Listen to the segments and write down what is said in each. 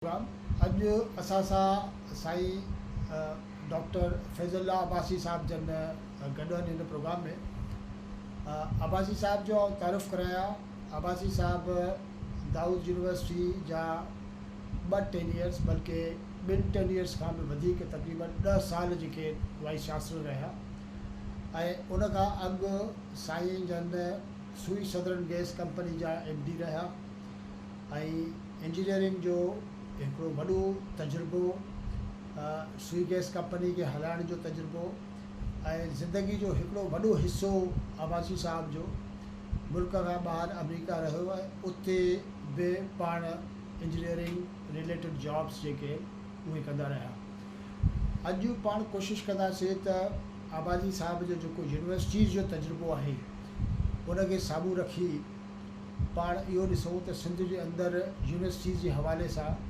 Programme اڄ اسان سان سائين ڊاڪٽر فيض الله عباسي صاحب جن گڏ آهن هن پروگرام ۾ عباسي صاحب جو آئون تعارف ڪرايان عباسي صاحب دائود يونيورسٽي جا ٻه ٽينيئرس بلڪه ٻن ٽينيئرس کان به وڌيڪ تقريبن 10 سال جيڪي وائيس چانسلر رهيا ۽ ان کان اڳ سائين جن سوئي سدرن گئس ڪمپني جا ايم ڊي رهيا ۽ انجنيئرنگ جو هڪڙو وڏو تجربو، سوئي گئس ڪمپني کي هلائڻ جو تجربو ۽ زندگي جو هڪڙو وڏو حصو عباسي صاحب جو ملڪ کان ٻاهر آمريڪا رهيو ۽ اتي به پاڻ انجنيئرنگ رليٽڊ جابس جيڪي اهي ڪندا رهيا. اڄ پاڻ ڪوشش ڪنداسين ته عباسي صاحب جو جيڪو يونيورسٽيز جو تجربو آهي ان کي سامهون رکي پاڻ اهو ڏسون ته سنڌ جي اندر يونيورسٽيز جي حوالي سان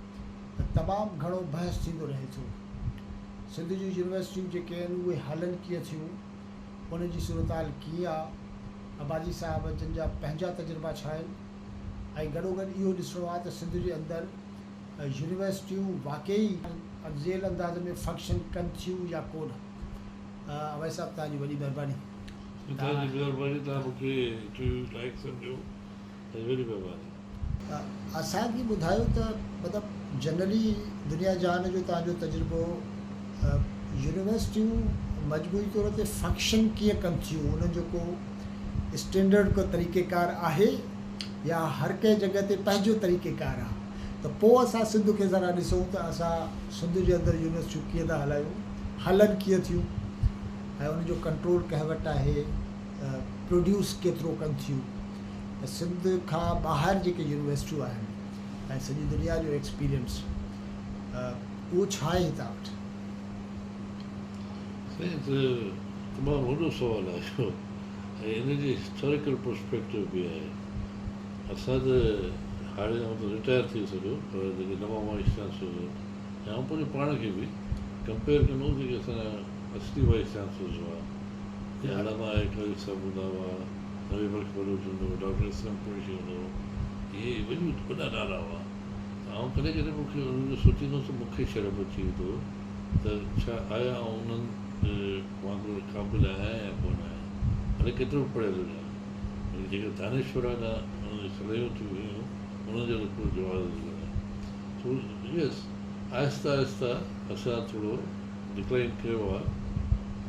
تمام گهڻو بحث ٿيندو رهي ٿو. سنڌ جون يونيورسٽيون جيڪي آهن اهي هلن ڪيئن ٿيون، انهن جي صورتحال ڪيئن آ، عباسي صاحب جن جا پنهنجا تجربا ڇا آهن ۽ گڏوگڏ اهو ڏسڻو آ ته سنڌ جي اندر يونيورسٽيون واقعي ذيل انداز ۾ فنڪشن ڪن ٿيون يا ڪونه. عباسي صاحب توهان جي وڏي مهرباني. توهان جي مهرباني توهان مون کي انٽرويو لائق سمجهيو توهان جي وڏي مهرباني. اسان کي ٻڌايو ته مطلب جنرلي دنيا جهان جو توهان جو تجربو يونيورسٽيون مجموعي طور تي فنڪشن ڪيئن ڪن ٿيون انهن جو ڪو اسٽينڊرڊ ڪو طريقه ڪار آهي يا هر ڪنهن جڳهه تي پنهنجو طريقه ڪار آهي ته پوء اسان سنڌ کي ذرا ڏسون ته اسان سنڌ جي اندر يونيورسٽيون ڪيئن ٿا هلايون هلن ڪيئن ٿيون. ۽ ان جو ڪنٽرول ڪنهن وٽ آهي، پروڊيوس ڪيترو ڪن ٿيون ته سنڌ کان ٻاهر جيڪي يونيورسٽيون آهن ۽ سڄي دنيا جو ايڪسپيرينس اهو ڇا آهي هتان وٽ؟ سائين ته تمام وڏو سوال آهي اهو ۽ ان جي هسٽاريڪل پرسپيڪٽو به آهي. اسان ته هاڻي آئون ته رٽائر ٿي ويس هليو پر جيڪي نوان وائيس چانسلر آهن ۽ آئون پنهنجو پاڻ کي به ڪمپيئر ڪندو هوس جيڪي اسان جا اصلي وائيس چانسلرز هئا، جيئن علامه آء آء قاضي صاحب هوندا هئا، نبي بخش بلوچ هوندو هو، ڊاڪٽر اسلم قريشي هوندو هو، اهي وڏيون وڏا نالا هئا ته آئون ڪڏهن ڪڏهن مون کي انهن جو سوچيندو هوس ته مون کي شرم اچي ويندو هو ته ڇا آيا آئون انهن وانگر قابل آهيان يا ڪونه آهيان، ڀلي ڪيترو به پڙهيل هجان، باقي جيڪي دانشورانه انهن جون صلاحيتون هيون انهن جو ته ڪو جواز ئي ڪونهي. سو يس آهستي آهستي اسان ٿورو ڊڪلائن ڪيو آ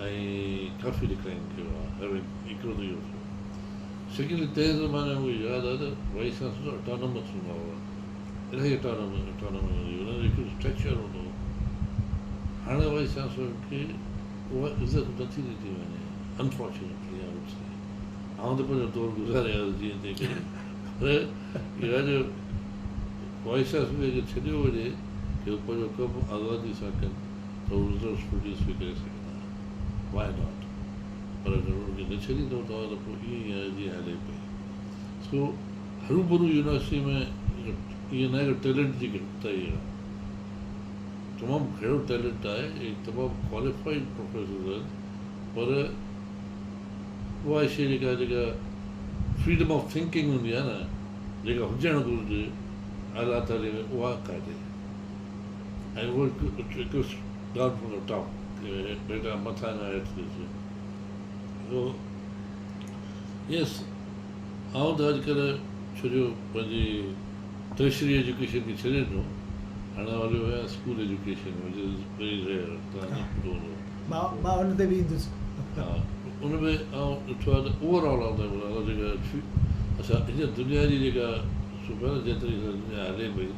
۽ ڪافي ڊڪلائن ڪيو آ هيونگ هڪڙو ته اهو ٿيو سيڪنڊلي تنهن زماني ۾ مونکي ياد آ ته وائيس چانسلر اٽانومس هوندا هئا الاهي اٽانومي اٽانومي هوندي هئي انهن جو هڪڙو اسٽرڪچر هوندو هو هاڻي وائيس چانسلر کي اها عزت نٿي ڏني وڃي انفارچونيٽلي I would سي آئون ته پنهنجو دور گذاري آيس جيئن تيئن ڪري پر اها جو وائيس چانسلر کي ڇڏيو وڃي ڪي هو پنهنجو ڪم آزادي سان ڪن ته هو رزلٽس پروڊيوس به ڪري سگهندا واء not پر اگر انهن کي نه ڇڏيندو توهان ته پوء ائين ئي آهي جيئن هلي پئي سو هروڀرو يونيورسٽي ۾ ائين ناهي ته ٽيلنٽ جي گهٽتائي آهي تمام گهڻو ٽيلنٽ آهي ۽ تمام ڪواليفائيڊ پروفيسرز آهن پر اها شيء جيڪا جيڪا فريڊم آف ٿنڪنگ هوندي آهي نه جيڪا هجڻ گهرجي اعليٰ تعليم ۾ اها ڪانهي ۽ اهو هڪ ڊائون فرام the top هيٺان مٿان کان هيٺ ٿي اچي سو يس آئون ته اڄڪلهه ڇو جو پنهنجي ٽرشري ايجوڪيشن کي ڇڏي ڏنو هاڻي آئون هليو ويو آهيان school education which is very rare توهان نه ٻڌو هوندو. مان ان تي به ايندس. ها ان ۾ آئون ڏٺو آهي ته اوور آل آئون توهان کي ٻڌايان ٿو جيڪا اسان هن دنيا جي جيڪا سو پيا نه جنهن طريقي سان دنيا هلي پئي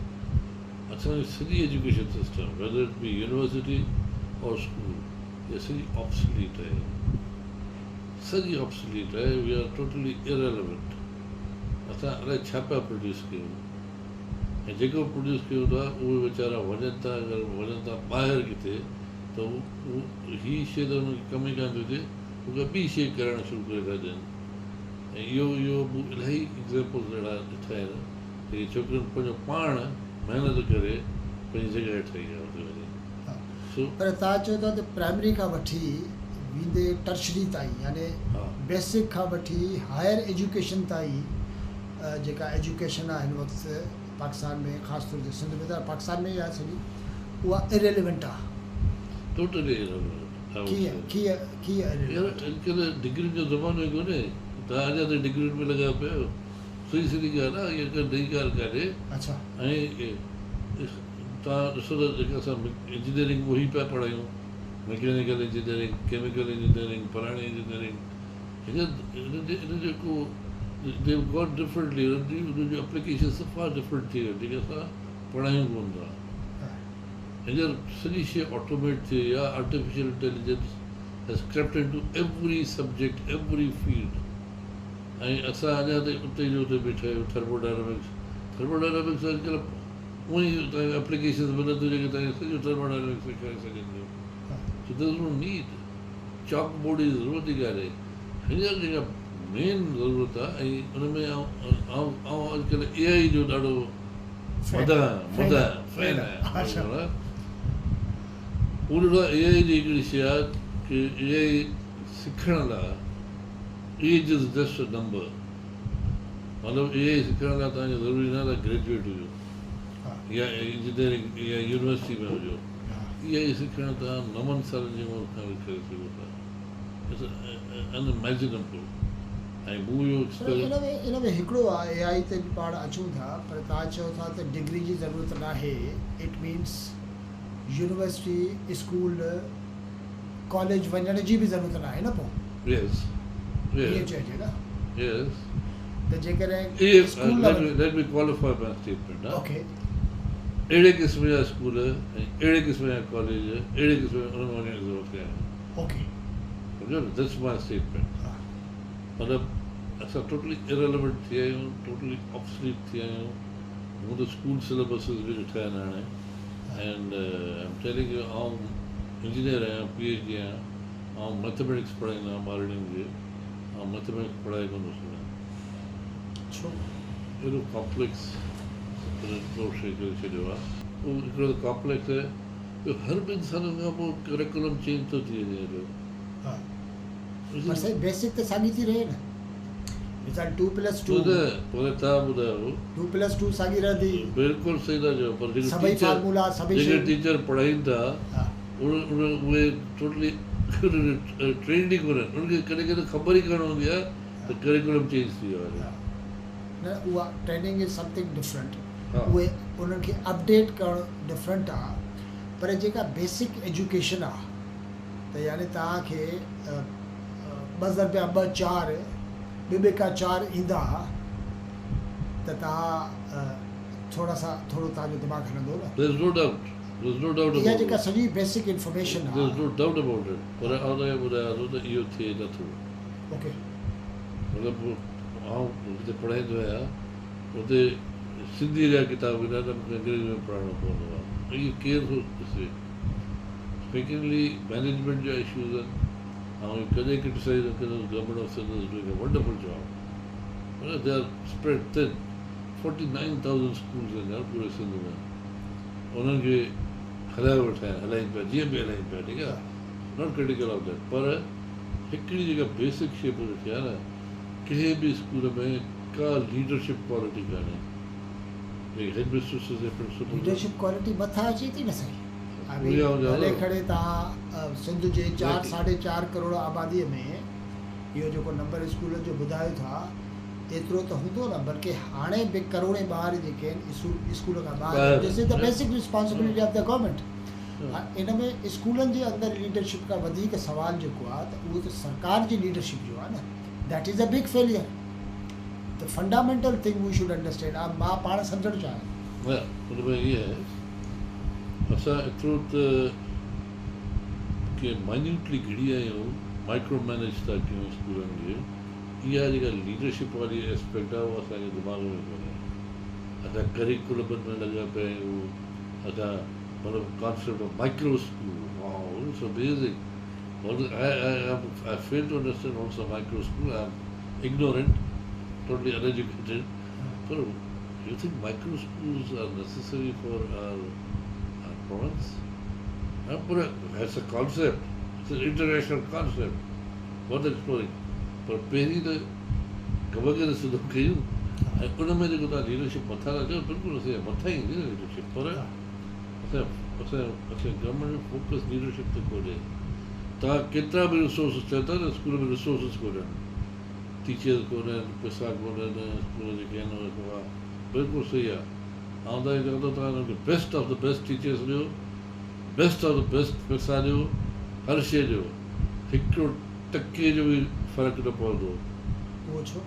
اسان جي سڄي education system whether it be university or school اها سڄي آبسليٽ آهي سڄي آبسليٽ آهي وي آر ٽوٽلي اريليونٽ اسان الائي ڇا پيا پروڊيوس ڪيون ۽ جيڪو به پروڊيوس ڪيون ٿا اهي ويچارا وڃن ٿا اگر وڃن ٿا ٻاهر ڪٿي ته هو هي شيء ته انهن کي ڪم ئي ڪانه ٿي اچي هو ڪا ٻي شيء ڪرڻ شروع ڪري ٿا ڏين ۽ اهو اهو مون الاهي ايگزامپلز اهڙا ڏٺا آهن جيڪي ڇوڪرين پنهنجو پاڻ محنت ڪري پنهنجي جڳهه ٺاهي آهي اتي وڃي سو. پر توهان چئو ٿا ته پرائمري کان وٺي ويندي ٽرشري تائين يعني بيسڪ کان وٺي هائر ايجوڪيشن تائين جيڪا ايجوڪيشن آهي هن وقت پاڪستان ۾ خاص طور تي سنڌ ۾ ته پاڪستان ۾ ئي آهي سڄي اها اريليونٽ آهي. Totally irrelevant. ڪيئن ڪيئن ڪيئن يار اڄڪلهه ڊگرين جو زمانو ئي ڪونهي توهان اڃا تائين ڊگرين ۾ لڳا پيا آهيو سڌي سڌي ڳالهه آهي اها ڪا نئين ڳالهه ڪانهي. اڇا. ۽ توهان ڏسو ته جيڪا اسان انجنيئرنگ اهي پيا پڙهايون مڪينيڪل انجنيئرنگ ڪيميڪل انجنيئرنگ فلاڻي انجنيئرنگ هن ان جو ڪو they got differently ان جو اپليڪيشن صفا ڊفرنٽ ٿي ويو جيڪي اسان پڙهايون ڪونه ٿا. هينئر سڄي شيء آٽوميٽ ٿي وئي آهي artificial intelligence has crept into every subject every field ۽ اسان اڃا تائين اتي جو اتي بيٺا آهيون ٿرموڊائنامڪس ٿرموڊائنامڪس اڄڪلهه اونئن ئي توهان کي اپليڪيشنز ملن ٿيون جيڪي توهان کي سڄو ٿرموڊائنامڪس سيکاري سگهن ٿيون so there is no need chalk board جي ضرورت ئي ڪانهي هينئر جيڪا مين ضرورت آهي ۽ ان ۾ آئون آئون اڄڪلهه اي آئي جو ڏاڍو مداح مداح فين آهيان اهو ڏٺو آهي اي آئي جي هڪڙي شيء آهي ڪي اي آئي سکڻ لاء age is just a number مطلب اي آئي سکڻ لاء توهان کي ضروري نه آهي ته گريجوئيٽ هجو يا انجنيئرنگ يا يونيورسٽي ۾ هجو اي آئي سکڻ توهان نون سالن جي عمر کان به ڪري سگهو ٿا it's ان اميجنبل ۽ مون اهو پر ان ۾ ان ۾ هڪڙو آ اي آئي تي به پاڻ اچون ٿا پر توهان چئو ٿا ته ڊگري جي ضرورت ناهي it means university school college وڃڻ جي به ضرورت ناهي نه پو يس ائين يس چئجي نه يس ته جيڪڏهن اهي school let level me let me qualify my statement ها اوڪي اهڙي قسم جا اسڪول ۽ اهڙي قسم جا ڪاليج اهڙي قسم جا ان ۾ وڃڻ جي ضرورت ڪانهي. اوڪي. سمجهو نه that's my statement. ها. مطلب اسان ٽوٽلي اريليونٽ ٿي ويا آهيون ٽوٽلي آبسليٽ ٿي ويا آهيون مون ته اسڪول سليبسز به ڏٺا آهن هاڻي and I am telling you آئون انجنيئر آهيان پي ايڇ ڊي آهيان آئون ميٿميٽڪس پڙهائيندو آهيان ٻارڙين کي آئون ميٿميٽڪس پڙهائي ڪونه ٿو سگهان. ڇو؟ ايڏو ڪامپليڪس انهن ڪو شيء ڪري ڇڏيو آهي. اهو هڪڙو ته ڪامپليڪس آهي ٻيو هر ٻن سالن کان پوء ڪريڪولم چينج ٿو ٿي وڃي هليو. ها پر سائين بيسڪ ته ساڳي ٿي رهي نه مثال ٽو پلس ٽو. نه پر توهان ٻڌايو. ٽو پلس ٽو ساڳي رهندي. بلڪل صحيح ٿا چئو پر جيڪي سڀئي ٽيچر فارمولا سڀئي جيڪي شيون. ٽيچر پڙهائين ٿا ها. اهي ٽوٽلي ٽرينڊ ئي ڪونهن انهن کي ڪڏهن ڪڏهن خبر ئي ڪانه هوندي آهي ته ڪريڪولم چينج ٿي ويو آهي. ها نه اها ٽريننگ از سمٿنگ ڊفرنٽ ها. اهي انهن کي اپڊيٽ ڪرڻ ڊفرنٽ آ پر جيڪا بيسڪ ايجوڪيشن آ ته يعني توهان کي ٻه ضربيا ٻه چار ٻه ٻيڪا چار ايندا ته توهان ٿورا سا ٿورو توهان جو دماغ هلندو نه. There is no doubt, there is no doubt اها about جيڪا it. سڄي بيسڪ انفارميشن آ. There is no doubt about it پر آئون توهان کي ٻڌايان ٿو ته اهو ٿئي نه ٿو. اوڪي. مطلب آئون جتي پڙهائيندو آهيان اتي سنڌيء جا ڪتاب ايندا آهن ته مون کي انگريزي ۾ پڙهائڻو پوندو آهي. اهو ڪير ٿو ڏسي؟ سيڪنڊلي مئنيجمينٽ جا اشوز آهن. آئون اهو ڪڏهن ڪرٽيسائز نه ڪندس government of Sindh is doing a wonderful job per they are spread thin 49,000 schools آهن يار پوري سنڌ ۾ انهن کي هلايو ويٺا آهن هلائين پيا جيئن به هلائين پيا ٺيڪ آهي not critical of that پر هڪڙي جيڪا بيسڪ شي مون ڏٺي آهي نه ڪنهن به اسڪول ۾ ڪا ليڊرشپ ڪوالٽي ڪانهي جيڪي هيڊ مسٽرسز ۽ پرنسپلز آهن. ليڊرشپ ڪوالٽي مٿان اچي ٿي نه سائين. آء اهي مين آئون چوان ڀلي ٿو. کڻي توهان سنڌ جي چار ايگزيڪٽلي. ساڍي چار ڪروڙ آبادي ۾ اهو جيڪو نمبر اسڪولن جو ٻڌايو ٿا ايترو ته هوندو نه بلڪه هاڻي به ڪروڙين ٻار جيڪي آهن اسڪول کان ٻاهر آهن ٻاهر this is the آهن. Basic responsibility of the government ان ۾ اسڪولن جي اندر ليڊرشپ کان وڌيڪ سوال جيڪو آهي ته اهو ته سرڪار جي ليڊرشپ جو آهي نه that is a big failure the fundamental thing we should understand آ مان پاڻ سمجهڻ چاهيان ٿو. نه ان ۾ ائين آهي اسان ايترو ته ڪي مائنيوٽلي گهڙي آيا آهيون مائڪرو مينيج ٿا ڪيون اسڪولن کي اها جيڪا ليڊرشپ واري اسپيڪٽ آهي اها اسان جي دماغ ۾ ڪونهي اسان ڪريڪولمن ۾ لڳا پيا آهيون اسان مطلب concept of micro school wow it's amazing I fail to understand what's a micro school I am ignorant totally uneducated per you think micro schools are necessary for our province? Per as a concept it's an international concept worth exploring پر پهرين ته ڪم کي ته سڌو ڪيون. ۽ ان ۾ جيڪو توهان leadership مٿان ٿا چئو بلڪل اسان جي مٿان ئي ايندي نه ليڊرشپ پر اسان اسان اسان جي گورنمينٽ جو فوڪس ليڊرشپ تي ڪونهي توهان ڪيترا به ريسورسز چون ٿا نه اسڪول ۾ ريسورسز ڪونهن ٽيچرز ڪونهن پئسا ڪونهن اسڪول جيڪي آهن اهي صفا بلڪل صحيح آهي آئون توهان کي چوان ٿو توهان انهن کي best of the best teachers ڏيو بيسٽ آف the best پئسا ڏيو هر شيء ڏيو هڪڙو ٽڪي جو به فرق نه پوندو. اهو ڇو؟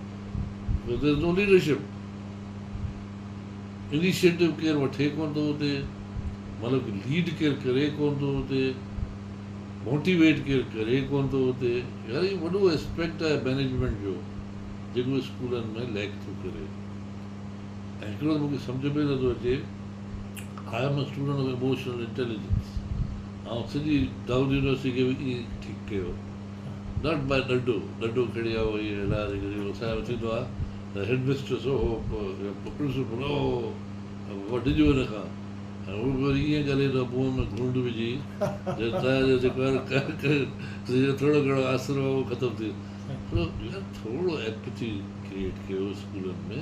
Because there is no leadership. Initiative ڪير وٺي ڪونه ٿو اتي، مطلب ڪي ليڊ ڪير ڪري ڪونه ٿو اتي، موٽيويٽ ڪير ڪري ڪونه ٿو اتي. يار هي وڏو اسپيڪٽ آهي مئنيجمينٽ جو جيڪو اسڪولن ۾ ليڪ ٿو ڪري. ۽ هڪڙو ته مون کي سمجهه ۾ نٿو اچي I am a student of emotional intelligence آئون سڄي دائود يونيورسٽي کي به ائين ٺيڪ ڪيو not by ڏنڊو ڏنڊو کڻي آئون ائين هلان جيڪڏهن اسان جو ٿيندو آهي ته هيڊ مسٽرس او هو پرنسپل او هو ڊڄو هن کان ۽ هو به وري ائين ڳالهائيندو آهي منهن ۾ گهنڊ وجهي جو توهان جو جيڪو آهي ٿورو گهڻو آسرو آهي اهو ختم ٿي ويو يار ٿورو ايمپٿي ڪريئيٽ ڪيو اسڪولن ۾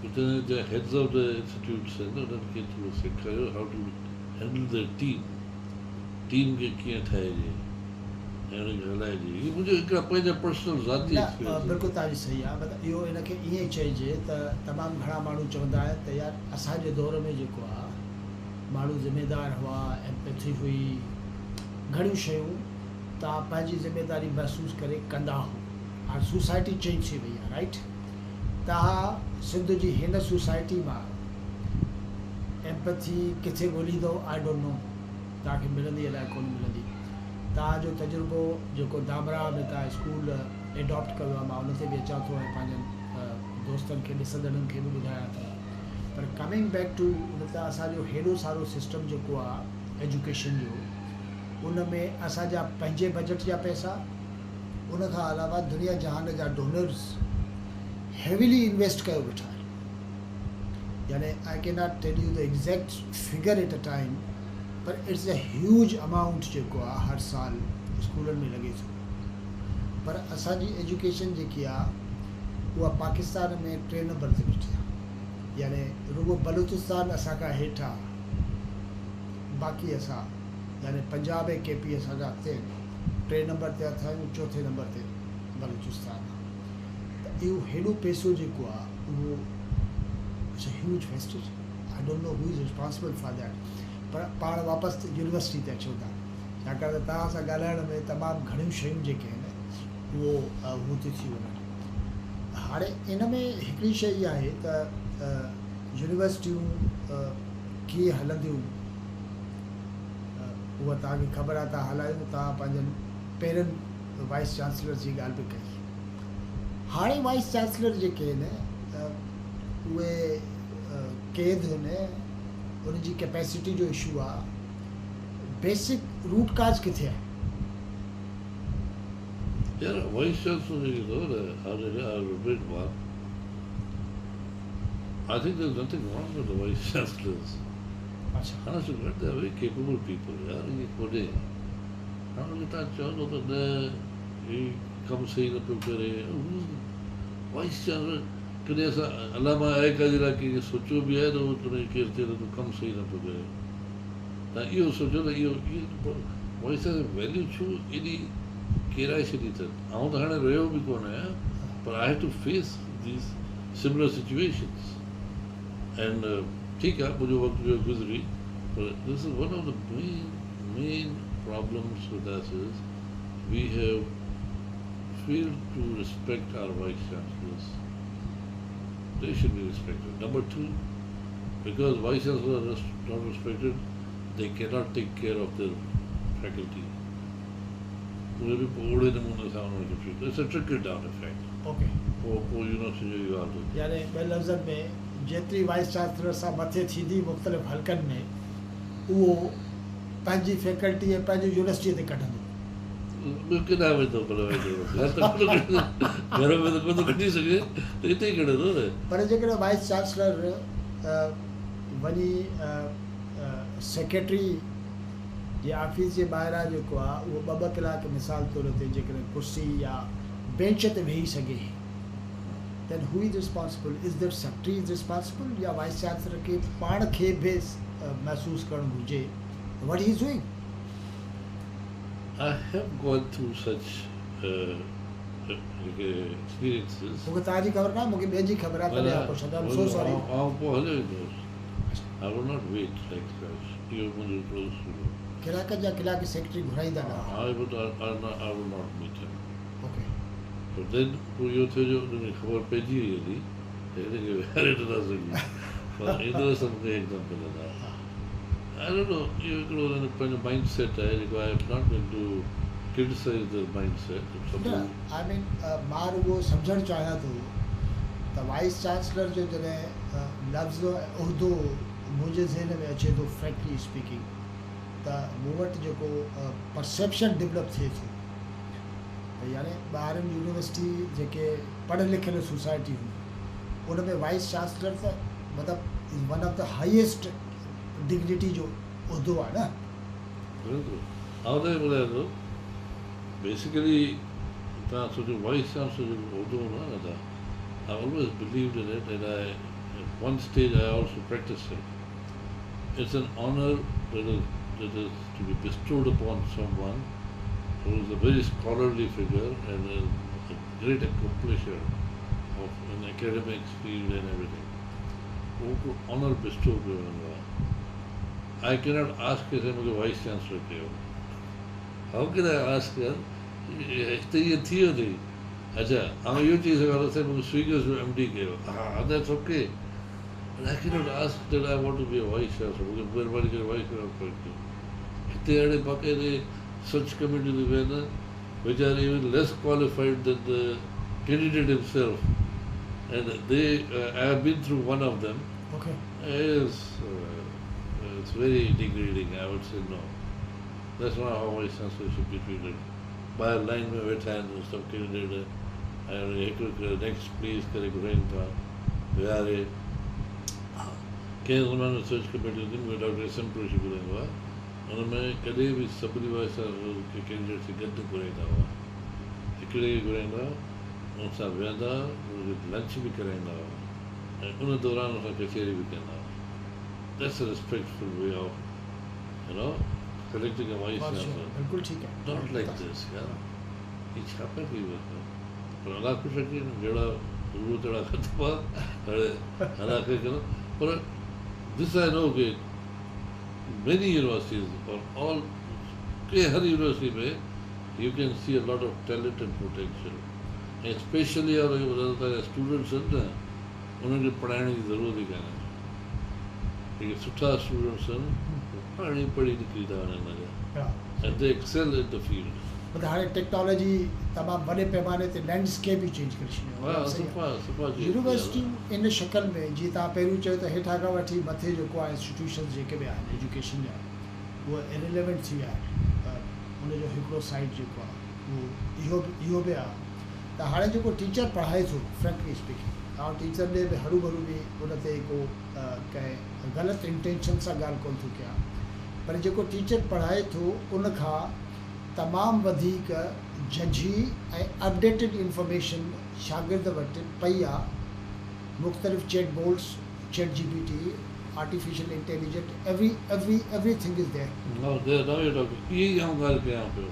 اتي جا هيڊز آف the institutes آهن انهن کي ٿورو سيکاريو how to handle the team team کي ڪيئن ٺاهجي ۽ ان کي هلائجي هي منهنجو هڪڙا پنهنجا پرسنل ذاتي نه ايڪسپيرينس آهن. بلڪل توهان جي صحيح آهي مطلب اهو ان کي ائين چئجي ته تمام گهڻا ماڻهو چوندا آهن ته يار اسان جي دور ۾ جيڪو آهي ماڻهو ذميدار هئا ايمپٿي هئي گهڻيون شيون توهان پنهنجي ذميداري محسوس ڪري ڪندا هو هاڻ سوسائٽي چينج ٿي وئي آهي رائيٽ توهان سنڌ جي هن سوسائٽي مان ايمپٿي ڪٿي ڳوليندو I don't know توهان کي ملندي الائي ڪونه ملندي توهان جو تجربو جيڪو ڌامراهه ۾ توهان اسڪول ايڊاپٽ ڪيو آهي مان ان تي به اچان ٿو ۽ پنهنجن دوستن کي ڏسندڙن کي به ٻڌايان ٿو پر ڪمنگ بيڪ ٽو ان ته اسان جو هيڏو سارو سسٽم جيڪو آهي ايجوڪيشن جو ان ۾ اسان جا پنهنجي بجيٽ جا پئسا، ان کان علاوه دنيا جهان جا ڊونرز هيويلي انويسٽ ڪيو ويٺا آهن. يعني I can not tell you the exact figure at a time per it's a huge amount جيڪو آهي هر سال اسڪولن ۾ لڳي ٿو. پر اسان جي ايجوڪيشن جيڪي آهي اها پاڪستان ۾ ٽئين نمبر تي بيٺي آهي. يعني رڳو بلوچستان اسان کان هيٺ آهي. باقي اسان يعني پنجاب ۽ ڪي پي اسان کان اڳتي آهن، ٽئين نمبر تي اسان آهيون، چوٿين نمبر تي بلوچستان آهي ته اهو هيڏو پئسو جيڪو آهي اهو it's a huge wastage I don't know who is responsible for that پر پاڻ واپس يونيورسٽي تي اچون ٿا ڇاڪاڻ ته توهان سان ڳالهائڻ ۾ تمام گهڻيون شيون جيڪي آهن اهو هو ٿيون ٿي وڃن هاڻي ان ۾ هڪڙي شيء اها آهي ته يونيورسٽيون ڪيئن هلنديون اها توهان کي خبر آهي توهان هلايون توهان پنهنجن پهرين وائيس چانسلرز جي ڳالهه به ڪئي هاڻي وائيس چانسلر جيڪي آهن اهي قيد آهن انهن جي ڪيپيسٽي جو اشو آهي بيسڪ روٽ ڪاز ڪٿي آهي؟ يار وائيس چانسلر جيڪي اٿو نه already I think there is nothing wrong with the vice chancellors. اڇا. Honest to God they are very capable people يار ائين ڪونهي هاڻ ان کي توهان چوندو ته نه هي ڪم صحيح نه پيو ڪري وائيس چانسلر ڪڏهن اسان علامه آء آء قاضي لاء ڪنهن کي سوچيو به آهي ته ان کي ڪير چئي ته تون ڪم صحيح نه پيو ڪري توهان اهو سوچيو ته اهو وائيس چانسلر ويليو ڇو ايڏي ڪيرائي ڇڏي اٿن آئون ته هاڻي رهيو به ڪونه آهيان پر I have to face these similar situations and ٺيڪ آ منهنجو وقت ويو گذري پر this is one of the main main problems with us is we have failed to respect our vice chancellors they should be respected number 2 because vice chancellors are not respected they cannot take care of their faculty اهي به پوء اوڙي نموني سان انهن کي treat it's a trickle down effect. Okay. پوء پوء يونيورسٽي جو اهو حال ٿو ٿئي. يعني ٻين لفظن ۾ جيتري وائيس چانسلر سان مٿي ٿيندي مختلف حلقن ۾ اهو پنهنجي فيڪلٽي ۽ پنهنجي يونيورسٽيء تي ڪڍندو. ٻيو ڪيڏانهن ويندو ڀلا ويندو گهر ته ڪونه ڪڍندو گهر ۾ ته ڪونه ٿو ڪڍي سگهي ته اتي ئي ڪڍندو نه. پر جيڪڏهن وائيس چانسلر وڃي سيڪريٽري جي آفيس جي ٻاهران جيڪو آ اهو ٻه ٻه ڪلاڪ مثال طور تي جيڪڏهن ڪرسي يا بينچ تي ويهي سگهي ته Then who is responsible? Is that secretary is responsible يا وائيس چانسلر کي پاڻ کي به محسوس ڪرڻ گهرجي what he is doing? I have gone through such جيڪي experiences. مون کي توهان جي خبر ناهي، مون کي ٻين جي خبر آهي تڏهن آئون پڇان ٿو. I am so sorry. آئون پوء هليو ويندو هوس. I would not wait like such. اهو منهنجو هڪڙو اصول هو. ڪلاڪن جا ڪلاڪ سيڪريٽري گهرائيندا نه هئا. I would not meet him. Okay. But then پوء اهو ٿيو جو انهن کي خبر پئجي وئي هلي ته هن کي ويهاري نٿا سگهون. پر ايندو هوس ته مون کي هڪدم ملندا هئا. I don't know اهو هڪڙو انهن جو پنهنجو مائنڊ سيٽ آهي جيڪو I am not going to criticise their mind set. نه I مين مان رڳو سمجهڻ چاهيان ٿو ته وائيس چانسلر جو جڏهن لفظ ۽ عهدو منهنجي ذهن ۾ اچي ٿو فرينڪلي اسپيڪنگ ته مون وٽ جيڪو پرسيپشن ڊولپ ٿئي ٿو ته يعني ٻاهرين يونيورسٽي جيڪي پڙهيل لکيل سوسائٽي هوندي ان ۾ وائيس چانسلر ته مطلب is one of the highest dignity جو عهدو آهي نه. بلڪل آئون توکي ٻڌايان ٿو بيسيڪلي توهان سوچو وائيس چانسلر جو جيڪو عهدو هوندو آهي نه ته I always believed in it and I at one stage I also practiced it it's an honour that is that is to be bestowed upon someone who is a very scholarly figure and a great accomplisher of in academics field and everything اهو هڪڙو honour بسٽو ڪيو ويندو آهي I ڪيناٽ ask ڪي سائين مونکي vice chancellor ڪيو how can I ask يار هتي ائين ٿي ويو اٿئي اڇا آئون اهو چئي سگهان ٿو سائين مونکي سوئگس جو ايم ڊي ڪيو ها that's okay but I cannot ask that I want to be a vice chancellor مونکي مهرباني ڪري وائيس چانسلر ڪيو هتي اهڙي باقاعدي سرچ ڪميٽيون ٿي ويهن which are even less qualified than the candidate himself and they I have been through one of them okay is it's very degrading I would say no that's not how vice chancellor should be treated ٻاهر line ۾ ويٺا آهن سڀ candidate ۽ انهن کي هڪ هڪ next please ڪري گهرائين ٿا ويهاري ڪنهن زماني ۾ سرچ ڪميٽي هوندي مون کي ڊاڪٽر ايس ايم قريشي ٻڌائيندو آهي ان ۾ ڪڏهن به سڀني وائيس چانسلرز کي ڪينڊيڊيٽس کي گڏ نه گهرائيندا هئا. هڪڙي کي گهرائيندا هئا، ان سان ويهندا هئا، ان کي لنچ به ڪرائيندا هئا ۽ ان دوران ان سان ڪچهري به ڪندا هئا. That's a respectful way of you know selecting a vice chancellor. بلڪل ٺيڪ آهي. Not like this يار هي ڇا پيا ڪيو اسان. پر الله خوش رکي جهڙا روح تهڙا خطبا هاڻي الله خير ڪندو پر this I no K many universities or all K Har university ۾ you can see a lot of talent and potential ۽ specially آئون توکي ٻڌايان ته تنهنجا اسٽوڊنٽس آهن نه انهن کي پڙهائڻ جي ضرورت ئي ڪانهي جيڪي سٺا اسٽوڊنٽس آهن اهي پاڻ ئي پڙهي نڪري ٿا وڃن اڳيان and they excel in the field. مطلب هاڻي ٽيڪنالاجي تمام وڏي پيماني تي لينڊ اسڪيپ ئي چينج ڪري ڇڏيو آهي. صفا صفا چينج ٿي ويو آهي. يونيورسٽيون ان شڪل ۾ جيئن توهان پهريون چيو ته هيٺان کان وٺي مٿي جيڪو آهي انسٽيٽيوشنز جيڪي به آهن ايجوڪيشن جا اهي اريليونٽ ٿي ويا آهن ته ان جو هڪڙو سائيڊ جيڪو آهي اهو اهو به اهو به آهي ته هاڻي جيڪو ٽيچر پڙهائي ٿو فرينڪلي اسپيڪنگ آئون ٽيچر ڏي به هروڀرو به ان تي ڪو ڪنهن غلط انٽينشن سان ڳالهه ڪونه ٿو ڪيان پر جيڪو ٽيچر پڙهائي ٿو ان کان تمام وڌيڪ ججهي ۽ اپڊيٽيڊ انفارميشن شاگرد وٽ پئي آ، مختلف chat bots, chat G P T, artificial intelligent every every everything is there. Now there now you talking اها ئي آئون ڳالهه ڪيان پيو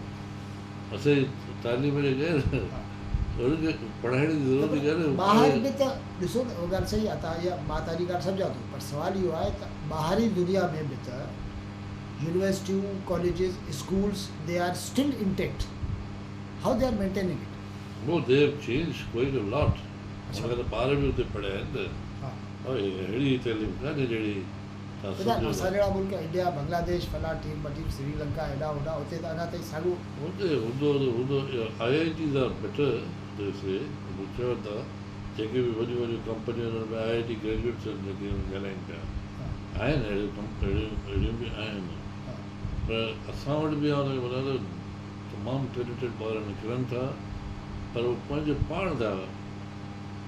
اسان جي تعليم جيڪا آهي نه انهن کي پڙهائڻ جي ضرورت ئي ڪانهي ٻاهر به ته ڏسو نه اها ڳالهه صحيح آ توهان اها مان توهان جي ڳالهه سمجهان ٿو پر سوال اهو آهي ته ٻاهرين دنيا ۾ به ته يونيورسٽيون colleges schools they are still intact how they are maintaining it. No they have changed quite a lot ان کان ته ٻار به اتي پڙهيا آهن ته اهڙي تعليم ڪانهي جهڙي توهان ٻڌاء سمجهو ٿا. اسان جهڙا ملڪ انڊيا بنگلاديش فلان ٽيم ٻٽيم سري لنڪا هيڏا هوڏا اتي ته اڃا تائين ساڳيو. هتي هوندو ته هوندو I I Ts are better they say هو چون ٿا جيڪي به وڏيون وڏيون ڪمپنيون آهن انهن ۾ آء آء ٽي گريجوئيٽس آهن جيڪي ڳالهائين پيا. آهن اهڙيون اهڙيون اهڙيون به آهن پر اسان وٽ به آئون توکي ٻڌايان ته تمام ٽيلنٽيڊ ٻار نڪرن ٿا پر هو پنهنجو پاڻ ٿا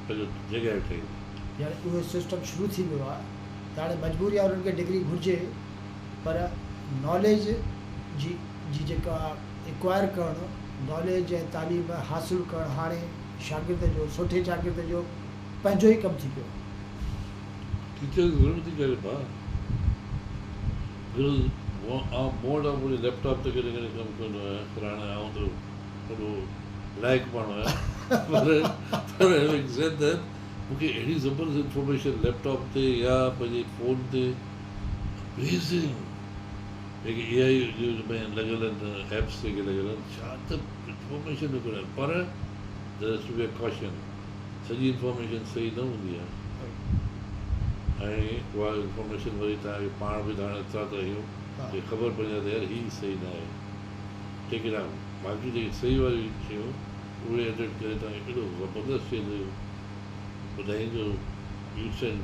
پنهنجو جڳهه ٺاهين. يعني اهو سسٽم شروع ٿي ويو آهي ته هاڻي مجبوري آهي انهن کي ڊگري گهرجي پر ناليج جي جي جيڪا اڪوائر ڪرڻ ناليج ۽ تعليم حاصل ڪرڻ هاڻي شاگرد جو سٺي شاگرد جو پنهنجو ئي ڪم ٿي پيو. ٽيچر جي ضرورت ئي ڪانهي ڀاء. غرض آئون مون وٽ آئون پنهنجي ليپ ٽاپ تي ڪڏهن ڪڏهن ڪم ڪندو آهيان پر هاڻي آئون ته وڏو لائق ماڻهو آهيان پر پر هيونگ سيڊ that مون کي اهڙي زبردست انفارميشن ليپ ٽاپ تي يا پنهنجي فون تي اميزنگ جيڪي اي آئي جو لڳل آهن ايپس جيڪي لڳل آهن ڇا ته انفارميشن نڪري پر there has to be a caution سڄي انفارميشن صحيح نه هوندي آهي ۽ اها انفارميشن وري توهان کي پاڻ به ته هاڻي ايترا ته آهيون جي خبر پوندي آهي ته يار هي صحيح نه آهي ٽيڪ it out باقي جيڪي صحيح واريون شيون اهي ايڊٽ ڪري توهان کي اهڙو زبردست شي ٻڌائيندو you stand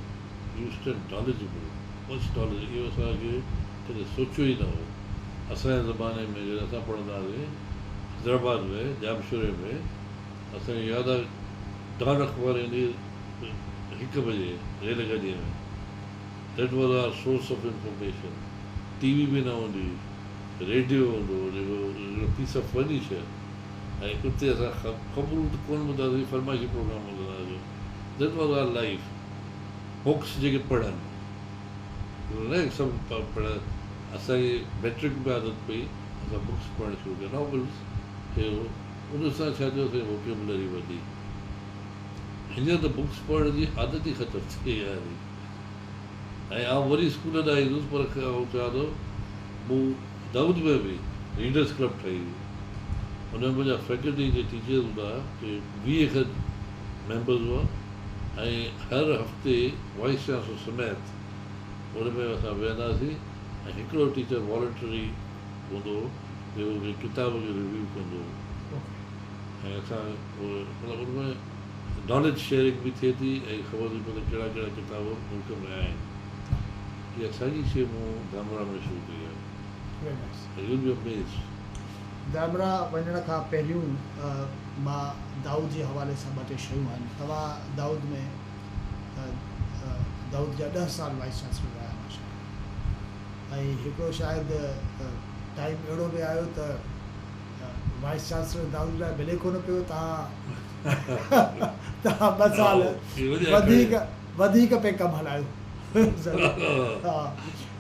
you stand knowledgeable much knowledge اهو اسان کي ڪڏهن سوچيو ئي نه هو اسان جي زماني ۾ جڏهن اسان پڙهندا هئاسين حيدرآباد ۾ ڄامشوري ۾ اسان کي ياد آهي ڊان اخبار ايندي هئي هڪ بجي ريل گاڏيء ۾ that was our source of information T V به نه هوندي هئي ريڊيو هوندو هو جيڪو هڪڙو پيس آف فرنيچر ۽ اتي اسان خبرون ته ڪونه ٻڌنداسين فرمائشي پروگرام ٻڌندا هئاسين that was our life books جيڪي پڙهن نه سڀ پڙهن اسان کي ميٽرڪ ۾ عادت پئي اسان بڪس پڙهڻ شروع ڪيا ناولس هي هو ان سان ڇا ٿيو اسان جي ووڪيبلري وڌي. هينئر ته بڪس پڙهڻ جي عادت ئي ختم ٿي وئي آهي ۽ آئون وري اسڪول ڏانهن ايندس پر آئون چوان ٿو مون دائود ۾ به ريڊرس ڪلب ٺاهي هئي ان ۾ منهنجا فيڪلٽي جي ٽيچرز هوندا هئا ڪي 20 کن ميمبرز هئا ۽ هر هفتي وائيس چانسلر سميت ان ۾ اسان ويهندا هئاسين ۽ هڪڙو ٽيچر والنٽري هوندو هو جيڪو ڪنهن ڪتاب جو ريويو ڪندو هو ۽ اسان مطلب ان ۾ ناليج شيئرنگ به ٿئي ٿي ۽ خبر ٿي پئي ته ڪهڙا ڪهڙا ڪتاب ملڪ ۾ آهن. اها ساڳي شيء مون ڌامراهه ۾ شروع ڪئي آهي. ۽ you will be amazed. Dhamrah وڃڻ کان پهريون مان دائود جي حوالي سان ٻه ٽي شيون آهن. توهان دائود ۾ دائود جا ڏهه سال وائيس چانسلر رهيا ماشاء الله. ۽ هڪڙو شايد ٽائيم اهڙو به آيو ته وائيس چانسلر دائود لاء ملي ڪونه پيو توهان توهان ٻه سال وڌيڪ وڌيڪ پئي ڪم هلايو ها